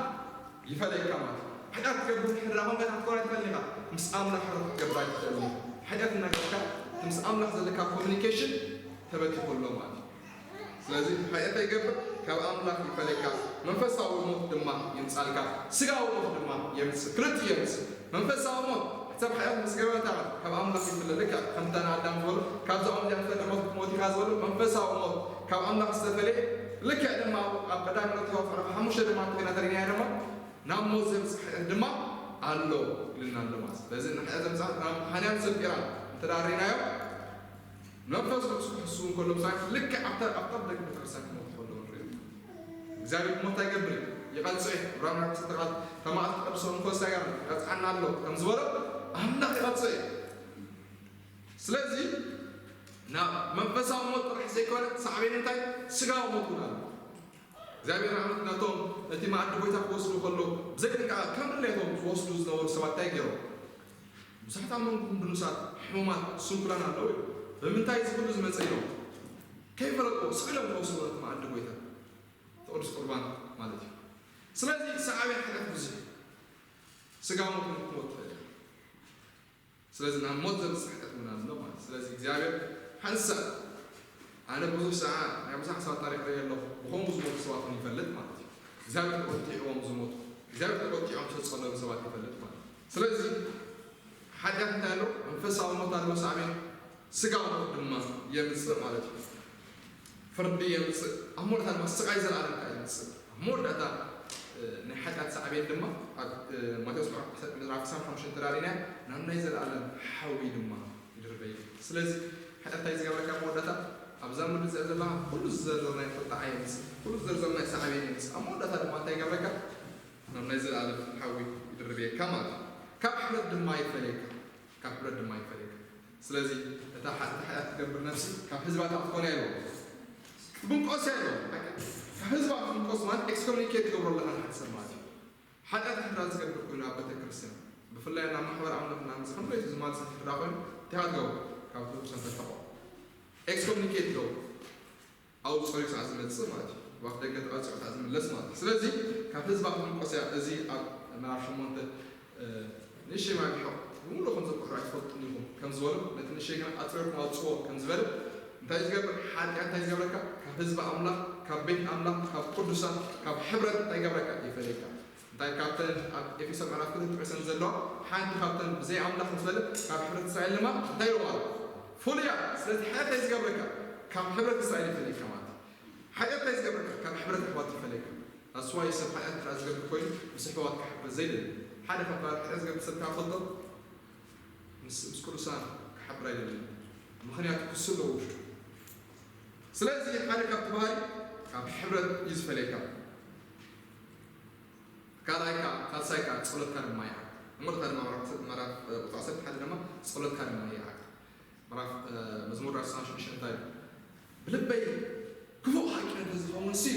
ይፈለየካ ማለት እዩ። ሓጢኣት ትገብር እንድሕር ደኣ ኮንካ፣ እንታይ ክትገብር ኣይትኽእልን ኢኻ? ምስ ኣምላኽ ሕብረት ክትገብር ኣይትኽእልን ኢኻ። ሓጢኣት እናገበርካ፣ እቲ ምስ ኣምላኽ ዘለካ ኮሚኒኬሽን ተበቲኹ ኣሎ ማለት እዩ። ስለዚ ሓጢኣት እንታይ ይገብር? ካብ ኣምላኽ ይፈለየካ፣ መንፈሳዊ ሞት ድማ የምጻልካ፣ ስጋዊ ሞት ድማ የምጽእ። ክልቲኡ የምጽእ። መንፈሳዊ ሞት፣ ሰብ ሓጢኣት ምስ ገበረ እንታይ ማለት? ካብ ኣምላኽ ይፍለ። ልክዕ ከምታ ንኣዳም ዝበሎ፣ ካብዛ ኦም እዚኣ ትፈልጥ ሞት ክትሞት ኢኻ ዝበሎ፣ መንፈሳዊ ሞት ካብ ኣምላኽ ዝተፈልየ፣ ልክዕ ድማ ኣብ ቀዳማይ ቆሮንቶስ ምዕራፍ ሓሙሽተ ድማ እንተኾይና ተሪእናዮ ድማ፣ ናብ ሞት ዘብጽሕ ሓጢኣት ድማ ኣሎ ኢሉና ኣሎ ማለት እዩ። ስለዚ ንሓጢኣት ዘምጽኣ ናብ ሃንያን ሰንጢራን እንተ ደኣ ርኢናዮ፣ መንፈስ ቅዱስ ክሕሱ እንከሎ ምሳሌ ልክዕ ኣብታ፣ ኣብታ ደገ ቤተክርስትያን ክመቱ ከለዉ ንርኢ። እግዚኣብሔር ክሞት ኣይገብር እዩ፣ ይቐጽዕ እዩ። ዕብራውያን ክልተ ቃል ተማእት ክቐድሶ እንኮ እንታይ ጋር ይቐጽዓና ኣሎ ከም ዝበሎ ኣምላኽ ይቐጽዕ እዩ። ስለዚ ናብ መንፈሳዊ ሞት ጥራሕ ዘይኮነ ሳዕቤን እንታይ ስጋዊ ሞት እውን ኣሎ። እግዚኣብሔር ኣምላኽ ነቶም እቲ መኣዲ ጎይታ ክወስዱ ከሎ ብዘይ ጥንቃቐ ከም ድሌቶም ዝወስዱ ዝነበሩ ሰባት እንታይ ገይሮም? ብዙሓት ኣብ መንጎኹም ድኑሳት፣ ሕሙማት፣ ስንኩላን ኣለዉ እዮም። ብምንታይ እዚ ኩሉ ዝመጸ ኢሎም ከይፈለጡ ስቕ ኢሎም ዝወስዱ ነቲ መኣዲ ጎይታ፣ እቲ ቅዱስ ቁርባን ማለት እዩ። ስለዚ ሳዕቤን ሓጢኣት ብዙሕ እዩ። ስጋ ሞት እውን ክትሞት ትኽእል ኢኻ። ስለዚ ናብ ሞት ዘብጽሕ ሓጢኣት እውን ኣሎ ማለት እዩ። ስለዚ እግዚኣብሔር ሓንሳእ፣ ኣነ ብዙሕ ሰዓ ናይ ብዙሓት ሰባት ታሪኽ ርእየ ኣለኹ፣ ብኸምኡ ዝሞቱ ሰባት እውን ይፈልጥ ማለት እዩ። እግዚኣብሔር ተቖጢዕዎም ዝሞቱ። እግዚኣብሔር ተቆጢዖም ስለ ዝጸለሙ ሰባት ይፈልጥ ማለት እዩ። ስለዚ ሓጢኣት እንታይ ኣሎ? መንፈሳዊ ሞት ኣሎ፣ ሳዕቤን ስጋዊ ሞት ድማ የምጽእ ማለት እዩ። ፍርዲ የምጽእ፣ ኣብ መወዳእታ ድማ ስቓይ ዘለኣለም ከኣ የምጽእ። ኣብ መወዳእታ ናይ ሓጢኣት ሳዕቤን ድማ ኣብ ማቴዎስ ምዕራፍ ዕስራን ሓሙሽተን ተራእና ናብ ናይ ዘለኣለም ሓዊ ድማ ይድርበይ። ስለዚ ሓጢኣት እንታይ ዝገብረካ መወዳእታ ኣብዛ ምድሪ እዚኣ ዘለኻ ኩሉ ዝዘርዘርናዮ ቁጥዓ የምጽእ፣ ኩሉ ዝዘርዘርናዮ ሳዕቤን የምጽእ። ኣብ መወዳእታ ድማ እንታይ ይገብረካ? ናብ ናይ ዘለኣለም ሓዊ ይድርበየካ ማለት እዩ። ካብ ሕብረት ድማ ይፈለየካ፣ ካብ ሕብረት ድማ ይፈለየካ። ስለዚ እታ ሓጢኣት ትገብር ነፍሲ ካብ ህዝባ ክትኮን እያ ይብሎ። ትብንቆስ እያ ይብሎ። ካብ ህዝባ ክትብንቆስ ማለት ኤክስኮሚኒኬት ትገብሮ ኣለኻ ንሓደ ሰብ ማለት እዩ። ሓጢኣት ድሕራ ዝገብር ኮይኑ ኣብ ቤተ ክርስቲያን ብፍላይ ናብ ማሕበር ኣምልኽ ናብ ዝኽንዶ ዝማልስ ድሕራ ኮይኑ እንታይ ክትገብሮ? ካብ ቤተ ክርስቲያን ተርሕቆ፣ ኤክስኮሚኒኬት ትገብሮ። ኣብኡ ጸሪዩ ክሳዕ ዝመጽእ ማለት እዩ። ብኣፍ ደገ ተቐጺዑ ክሳዕ ዝምለስ ማለት እዩ። ስለዚ ካብ ህዝባ ክትንቆስ እያ። እዚ ኣብ ምዕራፍ ሸሞንተ ንእሽተይ ማይ ብሕቕ ብምሉእ ከም ዘኩሕሩ ኣይትፈልጡን ኢኹም ከም ዝበሎ ነቲ ንእሽተይ ግን ኣጽሪርኩም ኣውጽዎ ከም ዝበለ እንታይ ዝገብር ሓጢኣት እንታይ ዝገብረካ? ካብ ህዝቢ ኣምላኽ፣ ካብ ቤት ኣምላኽ፣ ካብ ቅዱሳን፣ ካብ ሕብረት እንታይ ይገብረካ? ይፈለየካ። እንታይ ካብተን ኣብ ኤፌሶ ምዕራፍ ክልተ ተጠቒሰን ዘለዋ ሓንቲ ካብተን ብዘይ ኣምላኽ ምስ በለ ካብ ሕብረት እስራኤል ድማ እንታይ ኢልዋ? ፍሉያ። ስለዚ ሓጢኣት እንታይ ዝገብረካ? ካብ ሕብረት እስራኤል ይፈለየካ ማለት እዩ። ሓጢኣት እንታይ ዝገብረካ? ካብ ሕብረት ኣሕዋት ይፈለየካ። ኣስዋይ ሰብ ሓጢኣት ጥራሕ ዝገብር ኮይኑ ምስ ኣሕዋት ክሓብር ዘይደሊ ሓደ ካብ ባህሪ ሓጢኣት ዝገብር ሰብ ካብ ፈልጦ ምስ ምስ ቅዱሳን ክሓብር ኣይደልን። ምኽንያቱ ክሱ ኣለዎ ውሽጡ። ስለዚ ሓደ ካብቲ ባህሪ ካብ ሕብረት እዩ ዝፈለየካ። ካልኣይካ ካልሳይካ ጸሎትካ ድማ ይዓግ። እሞ ድማ ምዕራፍ ቁጥሪ ዓሰርተ ሓደ ድማ ጸሎትካ ድማ ይዓግ። ምዕራፍ መዝሙር ዳርሳን ሽዱሽተ እንታይ እዩ? ብልበይ ክፉእ ሓቂ እንተዝኸውን ስዩ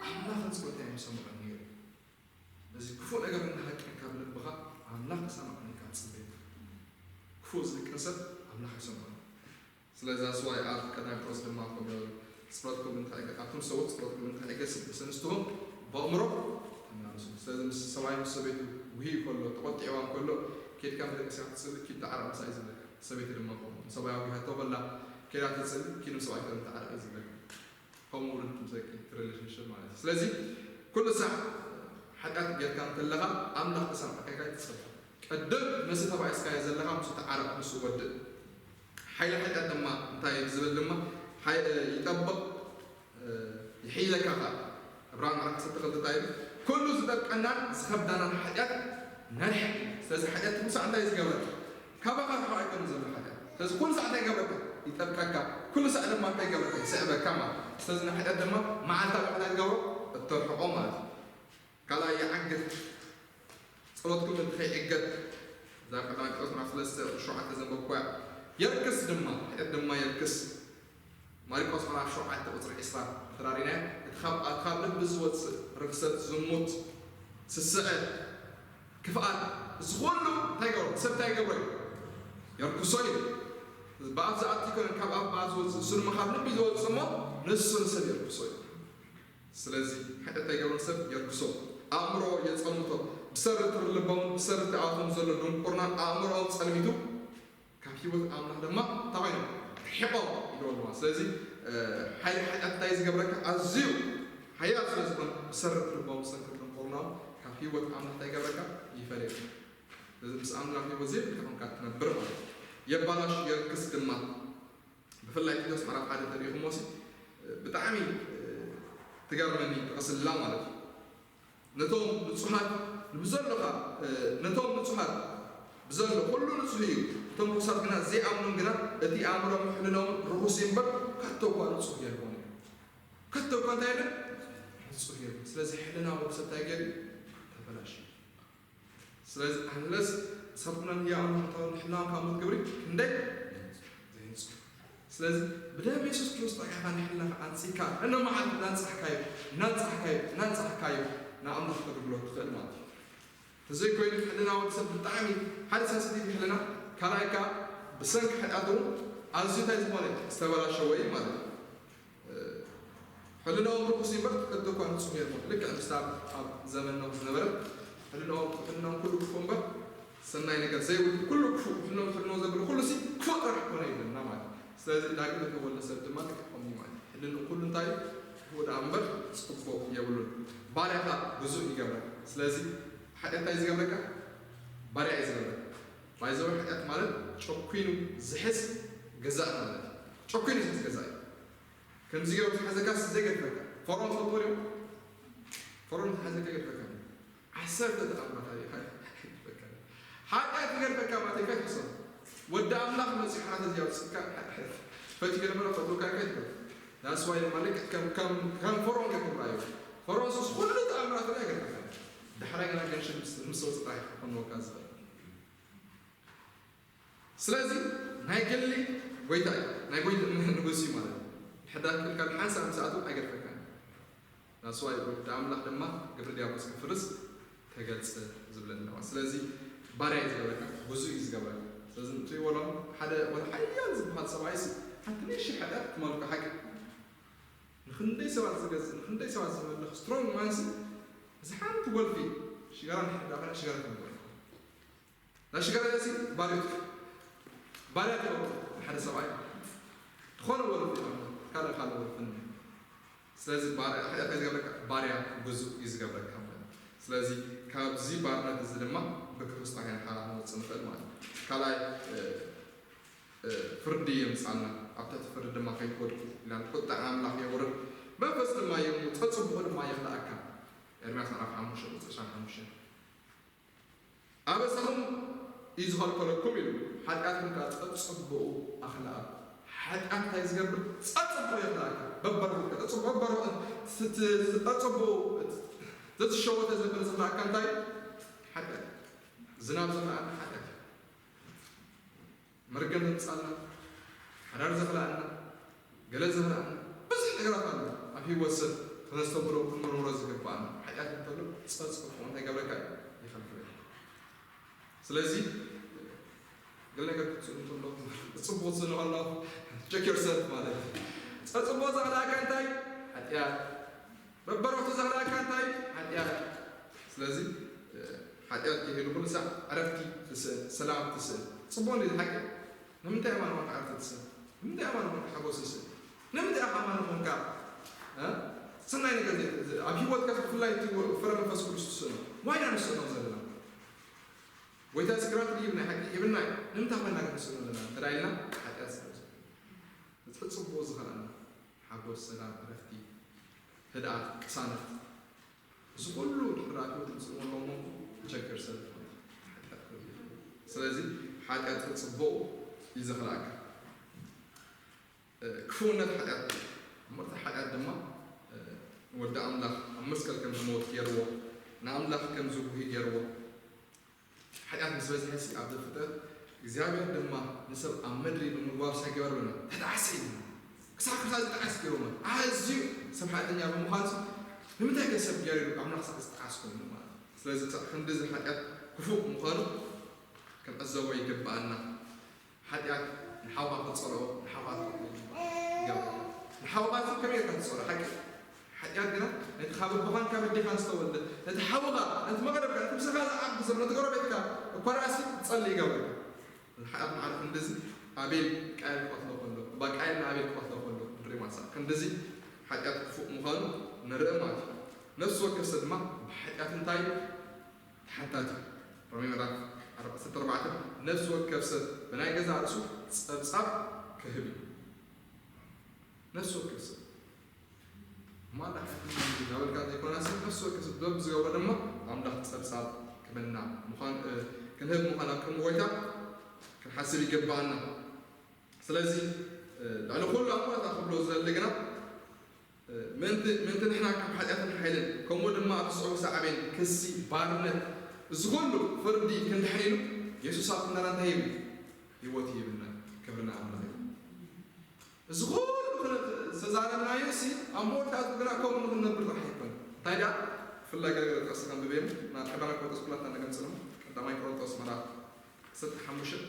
ኣምላኽ ጸሎተይ ኣይምሰምዖን ነይሩ። እዚ ክፉእ ነገር እንተሃቂንካ ብልብኻ ኣምላኽ ክሰምዓኒ ካብ ጽበየካ። ክፉእ ዝህቅን ሰብ ኣምላኽ ኣይሰምዖን። ስለዚ ኣስዋይ ኣብ ቀዳማይ ጴጥሮስ ድማ ከምኡ ጸሎትኩም እንታይ ይገ ኣብቶም ሰዎች ጸሎትኩም እንታይ ይገስብ ብሰንስትሆም በእምሮ ተመላለሱ። ስለዚ ምስ ሰብኣይ ምስ ሰበይቱ ውሂ ከሎ ተቆጢዕዋ ከሎ ኬድካ መደቀስያ ክትጽልእ ኪድ ተዓረቕ ምሳይ ዝብለካ። ሰበይቲ ድማ ከምኡ ንሰብኣያ ውሂሃቶ ከላ ኬዳ ትጽልእ ኪድ ምስ ሰብኣይ ከም ተዓረቕ እዩ ዝብለካ። ከምኡ ውሉድ ምስ ደቂ እቲ ሪሌሽንሽፕ ማለት እዩ። ስለዚ ኩሉ ሳዕ ሓጢኣት ጌርካ እንከለኻ ኣምላኽ ክሰምዓካ ኢልካ ኣይትጸበ። ቅድም ነዚ ተባኢስካዮ ዘለኻ ምስኡ ተዓረቕ፣ ምስኡ ወድእ። ሓይሊ ሓጢኣት ድማ እንታይ እዩ ዝብል ድማ ሓይ- ይጠብቕ ይሕይለካ ኸዓ። ዕብራውያን ምዕራፍ ዓሰርተ ክልተ እንታይ ይብል? ኩሉ ዝጠብቀናን ዝኸብዳናን ሓጢኣት ነርሕቕ። ስለዚ ሓጢኣት ትምሳዕ እንታይ እዩ ዝገብረካ? ካባኻ ርሕቕ ኣይኮነን ዘሎ ሓጢኣት። ስለዚ ኩሉ ሳዕ እንታይ ይገብረካ? ይጠብቀካ። ኩሉ ሳዕ ድማ እንታይ ይገብረካ? ይስዕበካ ማለት እዩ። ስለዚ ንሓጢኣት ድማ መዓልታዊ እንታይ ትገብሮ? እተርሕቖ ማለት እዩ። ካልኣይ ይዓግት። ጸሎትኩም እንተኸይዕገት እዛ ቀዳማይ ጴጥሮስ ምዕራፍ ሰለስተ ቁጥሪ ሸውዓተ ዘንበብኩዋ እያ። የርክስ ድማ፣ ሕደት ድማ የርክስ። ማርቆስ ምዕራፍ ሸውዓተ ቁጽሪ ዕስራ ተራሪና እቲ ካብ እቲ ካብ ልቢ ዝወጽእ ርክሰት፣ ዝሙት፣ ስስዐ፣ ክፍኣት፣ እዚ ኩሉ እንታይ ይገብሮ? ሰብ እንታይ ይገብሮ እዩ? የርክሶ እዩ። ብኣፍ ዝኣቱ ኣይኮነን፣ ካብ ኣፍ ብኣፍ ዝወጽእ፣ እሱ ድማ ካብ ልቢ ዝወጽእ እሞ ንሱ ንሰብ የርክሶ እዩ። ስለዚ ሕደት እንታይ ይገብሮ? ንሰብ የርክሶ፣ ኣእምሮ የጸልምቶ፣ ብሰሪ ትሪ ልቦምን ብሰሪ እቲ ኣፎም ዘሎ ድንቁርናን ኣእምሮኦም ጸልሚቱ ካብ ህይወት ኣምላኽ ድማ እንታይ ኮይኖም? ርሒቖም ኢልዎ ኣለዋ። ስለዚ ሓይሊ ሓጢኣት እንታይ ዝገብረካ? ኣዝዩ ሓያል ስለ ዝኾነ ብሰሪ ትሪ ልቦም ብሰንኪ ድንቁርናኦም ካብ ህይወት ኣምላኽ እንታይ ይገብረካ? ይፈልየካ። ስለዚ ምስ ኣምላኽ ህይወት ዘይብልካ ኮንካ ትነብር ማለት እዩ። የባላሽ የርክስ ድማ። ብፍላይ ቲቶስ ምዕራፍ ሓደ ተሪኢኹሞ ሲ ብጣዕሚ ትገርመኒ ጥቕስላ ማለት እዩ። ነቶም ንጹሃት ብዘሎኻ ነቶም ንጹሃት ብዘሎ ኩሉ ንጹህ እዩ፣ እቶም ርኹሳት ግና ዘይኣምኑን ግና እቲ ኣእምሮም ሕልኖም ርኹስ እዩ እምበር ከቶ እኳ ንጹህ የልቦን እዩ። ከቶ እኳ እንታይ የለን? ንጹህ የለን። ስለዚ ሕልና ወዲ ሰብ እንታይ ገይሩ? ተበላሽ። ስለዚ ኣንለስ ሰብ ኩነን ህያውን ምሕታውን ሕልናውን ካብ ሞት ግብሪ ክንደይ ዘይንጹህ። ስለዚ ብደም የሱስ ክርስቶስ ጠቂዕካ ንሕልናኻ ኣንጺካ እነ መዓልቲ እናንጻሕካዮ እናንጻሕካዮ እናንጻሕካዮ ንኣምላኽ ተግልግሎ ትኽእል ማለት እዩ። ተዘይኮይኑ ሕልና ወዲ ሰብ ብጣዕሚ ሓደ ሰንስቲቭ ሕልና ካልኣይ ከኣ ብሰንኪ ሓጢኣት እውን ኣዝዩ እንታይ ዝኾነ ዝተበላሸወ እዩ ማለት እዩ። ሕልናኦም ርኹስ እዩ እምበር ትቀዶ እኳ ንጹህ ነይርሞ። ልክዕ ምስታ ኣብ ዘመን ኖህ ዝነበረ ሕልናኦም ሕልናኦም ኩሉ ክፉእ እምበር ሰናይ ነገር ዘይብሉ ኩሉ ክፉእ ሕልናኦም ሕልናኦም ዘብሉ ኩሉ ሲ ክፉእ ጥራሕ ኮነ ይብለና ማለት እዩ። ስለዚ ዳግም እተወልደ ሰብ ድማ ልክዕ ከምኡ እዩ ማለት እዩ። ሕልንኡ ኩሉ እንታይ እዩ? ክፉእ ደኣ እምበር ጽቡቕ የብሉን። ባርያኻ ግዙእ ይገብረካ። ስለዚ ሓጢኣት እንታይ እዩ ዝገብረካ? ባርያ እዩ ዝገብረካ። ባይዘው ሓጢኣት ማለት ጨኪኑ ዝሕዝ ገዛእ ማለት እዩ። ጨኪኑ ዝሕዝ ገዛእ እዩ። ከምዚ ገይሩ ዝሓዘካ ዘይገድፈካ። ፈርዖን ትፈልጥዎ ዲኹም? ፈርዖን ዝሓዘካ ይገድፈካ። ዓሰርተ ተኣምራት ይገድፈካ። ሓጢኣት ይገድፈካ ማለት እዩ። ከይትሕሰብ። ወዲ ኣምላኽ መፂኡ ሓጢኣት እዚኣ ውፅእካ ፈቲ ገለ መለ ፈትወካ ከይትበል። ዳስዋይ ድማ ልክዕ ከም ከም ከም ፈርዖን ገይርኩም ራእዩ። ፈርዖን ሱስ ኩሉ ተኣምራት ላይ ገርፈካ። ዳሕራይ ግና ገንሽል ምስ ምስ ወፅእ ጥራሕ ክኾንወካ ዝኽእል። ስለዚ ናይ ገሊ ጎይታ እዩ። ናይ ጎይታ ንጉስ እዩ ማለት እዩ። ሕዳት ክልካል ሓንሳብ ምስ ኣትው ኣይገርፈካን። ዳስዋይ ወዲ ኣምላኽ ድማ ግብሪ ዲያብሎስ ክፍርስ ተገልጸ ዝብለና ማለት። ስለዚ ባርያ እዩ ዝገብረካ፣ ግዙእ እዩ ዝገብረካ። ስለዚ ንትሪእዎ ሎም ሓደ ወላ ሓያል ዝበሃል ሰብኣይሲ ሓንቲ ንእሽተይ ሓጢኣት ትመልኮ ሓቂ። ንክንደይ ሰባት ዝገዝእ፣ ንክንደይ ሰባት ዝመልኽ ስትሮንግ ማንሲ፣ እዚ ሓንቲ ወልፊ ሽጋራ ንሕዳኸ ሽጋራ ክንጎይ። ናይ ሽጋራ እዚ ባርያ ባርያ ትገብሮ ንሓደ ሰብኣይ ዝኾነ ወልፊ ይኾን ካልእ ካልእ ወልፊ። ስለዚ ባርያ ሓጢኣት ዝገብረካ ባርያ ግዙእ እዩ ዝገብረካ ማለት። ስለዚ ካብዚ ባርነት እዚ ድማ ብክርስቶስ ኢና ሓራ ክንወፅእ ንኽእል ማለት እዩ። ካልኣይ እ፣ እ፣ ፍርዲ የምፃልና፣ ኣብ ትሕቲ ፍርዲ ድማ ከይትወድቁ ኢልና ቁጣ ኣምላኽ የውርድ፣ መንፈስ ድማ የሙ፣ ፀፅብቑ ድማ የኽልኣካ። ኤርምያስ ምዕራፍ ሓሙሽተ ቁፅሪ ዕስራን ሓሙሽተን። ኣበሳኹም እዩ ዝኸልከለኩም ኢሉ፣ ሓጢኣትኩም ከዓ ጸጽብቑ ኣኽልኣኩም። ሓጢኣት እንታይ ዝገብር? ጸጽብቑ የኽልኣካ። በበርሁልካ፣ ጸጽብቑ፣ በበርሁ-፣ እቲ፣ እቲ ጸጽብቑ፣ ዘዝሸወተ ዘብል ዘኽልኣካ እንታይ? ሓጢኣት። ዝናብ ዘኽልኣካ ሓጢኣት እዩ። መርገም ዘምጻልና፣ ሓዳር ዘኽልኣና፣ ገለ ዘኽልኣና፣ ብዙሕ ነገራት ኣሎ። ኣብ ህይወት ሰብ ክነስተብህሎ ክንምርምሮ ዝግብኣና። ሓጢኣት እንተሎ ጸጽብቑ እንታይ ይገብረካ እዩ? ይኸልክለካ። ስለዚ፣ ገለ ነገር ክትስእኑ እንተለኹም፣ ጽቡቕ ትስእኑ ከለኹም፣ check yourself ማለት እዩ። ጸጽብቑ ዘኽልኣካ እንታይ? ሓጢኣት። በበረኽቱ ዘኽልኣካ እንታይ? ሓጢኣት። ስለዚ፣ እ፣ ሓጢኣት ከይህሉ ኩሉ ሳዕ ዕረፍቲ ትስእን፣ ሰላም ትስእን። ጽቡቕ እንድዩ ሓቂ። ንምንታይ ኣማን ኾንካ ዕረፍቲ ትስእን? ንምንታይ ኣማን ኾንካ ሓጎስ ትስእን? ንምንታይ ኣማን ኾንካ፣ እ፣ ሰናይ ነገር ዘይ-፣ ዘ-፣ ኣብ ህይወትካ ብፍላይ እቲ ወ-፣ ፍረ መንፈስ ቅዱስ ትስእኖ? ዋይ ኢና ንስእኖ ዘለና? ጎይታ ስግራት ይብል ናይ ሓቂ ይብልና እዩ። ንምንታይ ኾንና ግን ንስእኖ ዘለና? እንተ ደኣ ኢልና ሓጢኣት ስለ ዝኾነ። እቲ ጽቡቕ ዝኸልኣና ሓጎስ፣ ሰላም፣ ዕረፍቲ፣ ህድኣት፣ ቅሳነት፣ እዚ ኩሉ ድሕሪ ኣትዩ ትምፅእዎ ኣለዎ እሞ ቸገር ሰብ ዝኾነ ሓጢኣት ክህሉ ይኽእል። ስለዚ ሓጢኣት ክፅበቑ እዩ ዘኽልኣካ። እ፣ ክፉእነት ሓጢኣት እዩ። እምበርታ ሓጢኣት ድማ፣ እ፣ ወዲ ኣምላኽ ኣብ መስቀል ከም ዝሞት ገይርዎ፣ ንኣምላኽ ከም ዝጉሂ ገይርዎ። ሓጢኣት ምስ በዝሐ ሲ ኣብ ዘፍጥረት እግዚኣብሔር ድማ ንሰብ ኣብ ምድሪ ብምግባር እንታይ ገበረ? ተጣዕሰ እዩ። ክሳብ ክሳብ ዝጣዕስ ገይሮሞ። ኣዝዩ ሰብ ሓጢኣተኛ ብምዃኑ ሲ ንምንታይ ከ ሰብ ገይሩ ኣምላኽ ክሳብ ዝጣዓስ ኮይኑ ማለት እዩ። ስለዚ ክሳብ ክንድዚ ሓጢኣት ክፉእ ምዃኑ ክንዕዘቦ ይግብኣና። ሓጢኣት ንሓውኻ ክትጸልኦ፣ ንሓውኻ ክትፈትዎ ይግባእ። ይገብር። ንሓውኻ ከመይ ጌርካ ትጸልኦ? ሓቂ። ሓጢኣት ግና ነቲ ካብ ኣቦኻን ካብ ኣዴኻን ዝተወልደ፣ ነቲ ሓውኻ፣ ነቲ መቕረብካ፣ ነቲ ምሳኻ ዝዓቢ ዘሎ፣ ነቲ ጎረቤትካ እኳ ደኣሲ ክትጸልእ ይገብር። ሓጢኣት ማዕረ ክንድዚ ኣቤል ቃየል ክቐትሎ ከሎ፣ እባ ቃየል ንኣቤል ክቐትሎ ከሎ ንርኢ ማለት እዩ። ክንድዚ ሓጢኣት ክፉእ ምዃኑ ንርኢ ማለት እዩ። ነፍሲ ወከፍ ሰብ ድማ ብሓጢኣት እንታይ ተሓታቲ። ሮሜ ምዕራፍ ዓሰርተ ኣርባዕተ፣ ነፍሲ ወከፍ ሰብ ብናይ ገዛእ ርእሱ ጸብጻብ ክህብ እዩ። ነፍሲ ወከፍ ሰብ። ማዳ ሓኪም እናበልካ ዘይኮነስ፣ ነፍሲ ወከፍ ሰብ በብዝገብሮ ድማ ኣምላኽ ጸብጻብ ክህበና ምዃን፣ እ፣ ክንህብ ምዃን ኣብ ቅድሚ ጎይታ ክንሓስብ ይግብኣና። ስለዚ፣ እ፣ ልዕሊ ኩሉ ኣብ መወዳእታ ክብሎ ዝደሊ ግና፣ ምእንቲ፣ ምእንቲ ንሕና ካብ ሓጢኣትን ሓይልን፣ ከምኡ ድማ ኣብ ዝስዕቡ ሳዕቤን፣ ክሲ፣ ባርነት፣ እዚ ኩሉ ፍርዲ ክንድሕን ኢሉ፣ የሱስ ኣብ ክንዳና እንታይ ሂቡ? ህይወት ይህብና። ክብሪ ንኣምላኽ ይኹን። እዚ ኩሉ ክነ-፣ ዝተዛረብናዮ ሲ፣ ኣብ መወዳእትኡ ግና ከምኡ ንክንነብር ጥራሕ ኣይኮነን። እንታይ ደኣ? ብፍላይ ገለ ገለ ጥቕሲ ከንብብ እየ። ናብ ቀዳማይ ቆሮንቶስ ኩላትና ነገምጽሎም። ቀዳማይ ቆሮንቶስ ምዕራፍ ዓሰርተ ሓሙሽተ።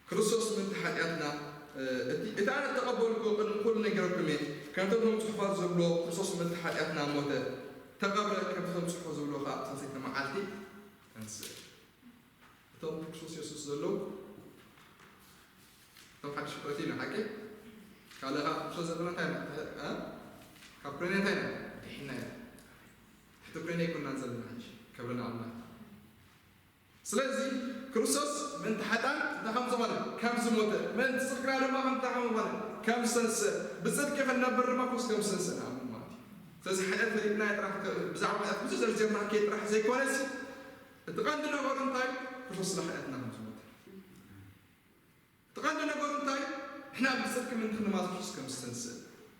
ክርስቶስ ምእንቲ ሓጢኣትና፣ እ፣ እቲ፣ እቲ ኣነ እተቐበልኩ ቅድሚ ኩሉ ነጊረኩም እየ። ከምቲ እቶም ጽሑፋት ዝብልዎ፣ ክርስቶስ ምእንቲ ሓጢኣትና ሞተ፣ ተቐብረ፣ ከምቲ እቶም ጽሑፋት ዝብልዎ ኸኣ ኣብ ሳልሰይቲ መዓልቲ ተንስእ። እቶም ብክርስቶስ የሱስ ዘለዉ እቶም ሓድሽ ፍጥረት ኢና ሓቂ ካልእ ካብ ክርስቶስ ዘለና እንታይ ኢና? እ? ካብ ኩነኔ እንታይ ኢና? ድሒና ኢና። ትሕቲ ኩነኔ ኣይኮናን ዘለና ሕጂ። ክብሪ ንኣምላኽ። ስለዚ ክርስቶስ ምእንቲ ሓጣን እንታይ ከም ዝኾነ ከም ዝሞተ ምእንቲ ጽድቅና ድማ ከም እንታይ ከም ዝኾነ ከም ዝተንስእ ብጽድቂ ክንነብር ድማ ክርስቶስ ከም ዝተንስእ ንኣምን ማለት እዩ። ስለዚ ሓጢኣት ፈሊጥና ጥራሕ ብዛዕባ ሓጢኣት ብዙሕ ዘርዚርና ከይ ጥራሕ ዘይኮነሲ እቲ ቀንዲ ነገሩ እንታይ? ክርስቶስ ስለ ሓጢኣትና ከም ዝሞተ። እቲ ቀንዲ ነገሩ እንታይ? ንሕና ብጽድቂ ምእንቲ ክንማስ ክርስቶስ ከም ዝተንስእ።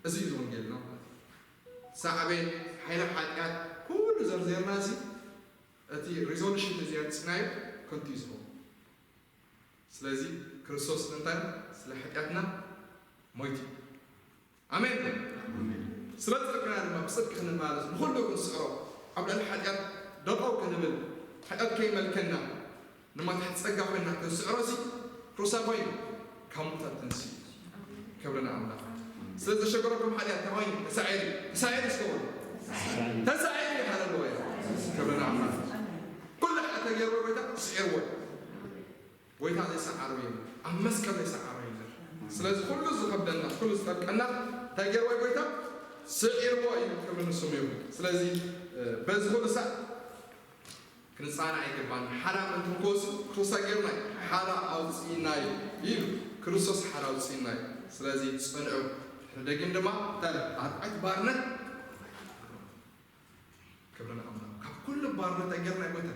እዚ እዩ ወንጌልና ማለት እዩ። ሳዕቤን ሓይሊ ሓጢኣት ኩሉ ዘርዚርና እዚ እቲ ሪዞሉሽን ተዘየምጽናዮ ከንቱ እዩ ዝኸውን። ስለዚ ክርስቶስ ንምንታይ? ስለ ሓጢኣትና ሞይቱ እዩ። ኣሜን። ስለ ጽድቅና ድማ ብጽድቂ ክንመላለስ ንኹሉ ክንስዕሮ ኣብ ልዕሊ ሓጢኣት ደቐው ክንብል ሓጢኣት ከይመልከና ድማ ትሕቲ ጸጋ ኮይና ክንስዕሮ እዚ ሩሳ ኮይኑ ካብ ሙታት ተንስኡ። ክብሪ ንኣምላኽ። ስለ ዘሸገረኩም ሓጢኣት እንታይ ኮይኑ? ተሳዒሩ። ተሳዒሩ እስከ በሉ። ተሳዒሩ። ሃሌሉያ። ክብሪ ንኣምላኽ። ኩሉ ሓጢኣት ተገይርዎ ጎይታ ስዒርዎ። ጎይታ ዘይሰዓሮ የለን። ኣብ መስቀል ዘይሰዓሮ የለን። ስለዚ ኩሉ ዝኸብደና ኩሉ ዝጠብቀና እንታይ ገይርዎ ጎይታ? ስዒርዎ እዩ። ክብሪ ንስሙ ይኹን። ስለዚ በዚ ኩሉ ሳዕ ክንጻና ኣይገባን። ሓራ ምእንቲ ክንከውስ ክርስቶስ ገይሩና እዩ። ሓራ ኣውጽኢና እዩ ኢሉ ክርስቶስ ሓራ ኣውጽኢና እዩ። ስለዚ ጽንዑ። ደጊም ድማ እንታይ ኢሉ? ኣርባዕተ ባርነት ክብሪ ንኣምላኽ። ካብ ኩሉ ባርነት እንታይ ገይሩና እዩ ጎይታ?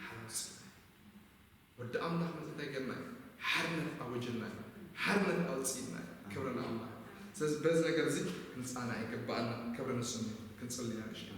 ሓራ ኣውጽኢና እዩ። ወዲ ኣምላኽ መጽ እንታይ ገይሩና እዩ? ሓርነት ኣውጅልና እዩ። ሓርነት ኣውጽኢና እዩ። ክብሪ ንኣምላኽ። ስለዚ በዚ ነገር እዚ ክንጻና ይግባኣና። ክብሪ ንስሙ ይኹን። ክንጽልይ ንእሽቶ።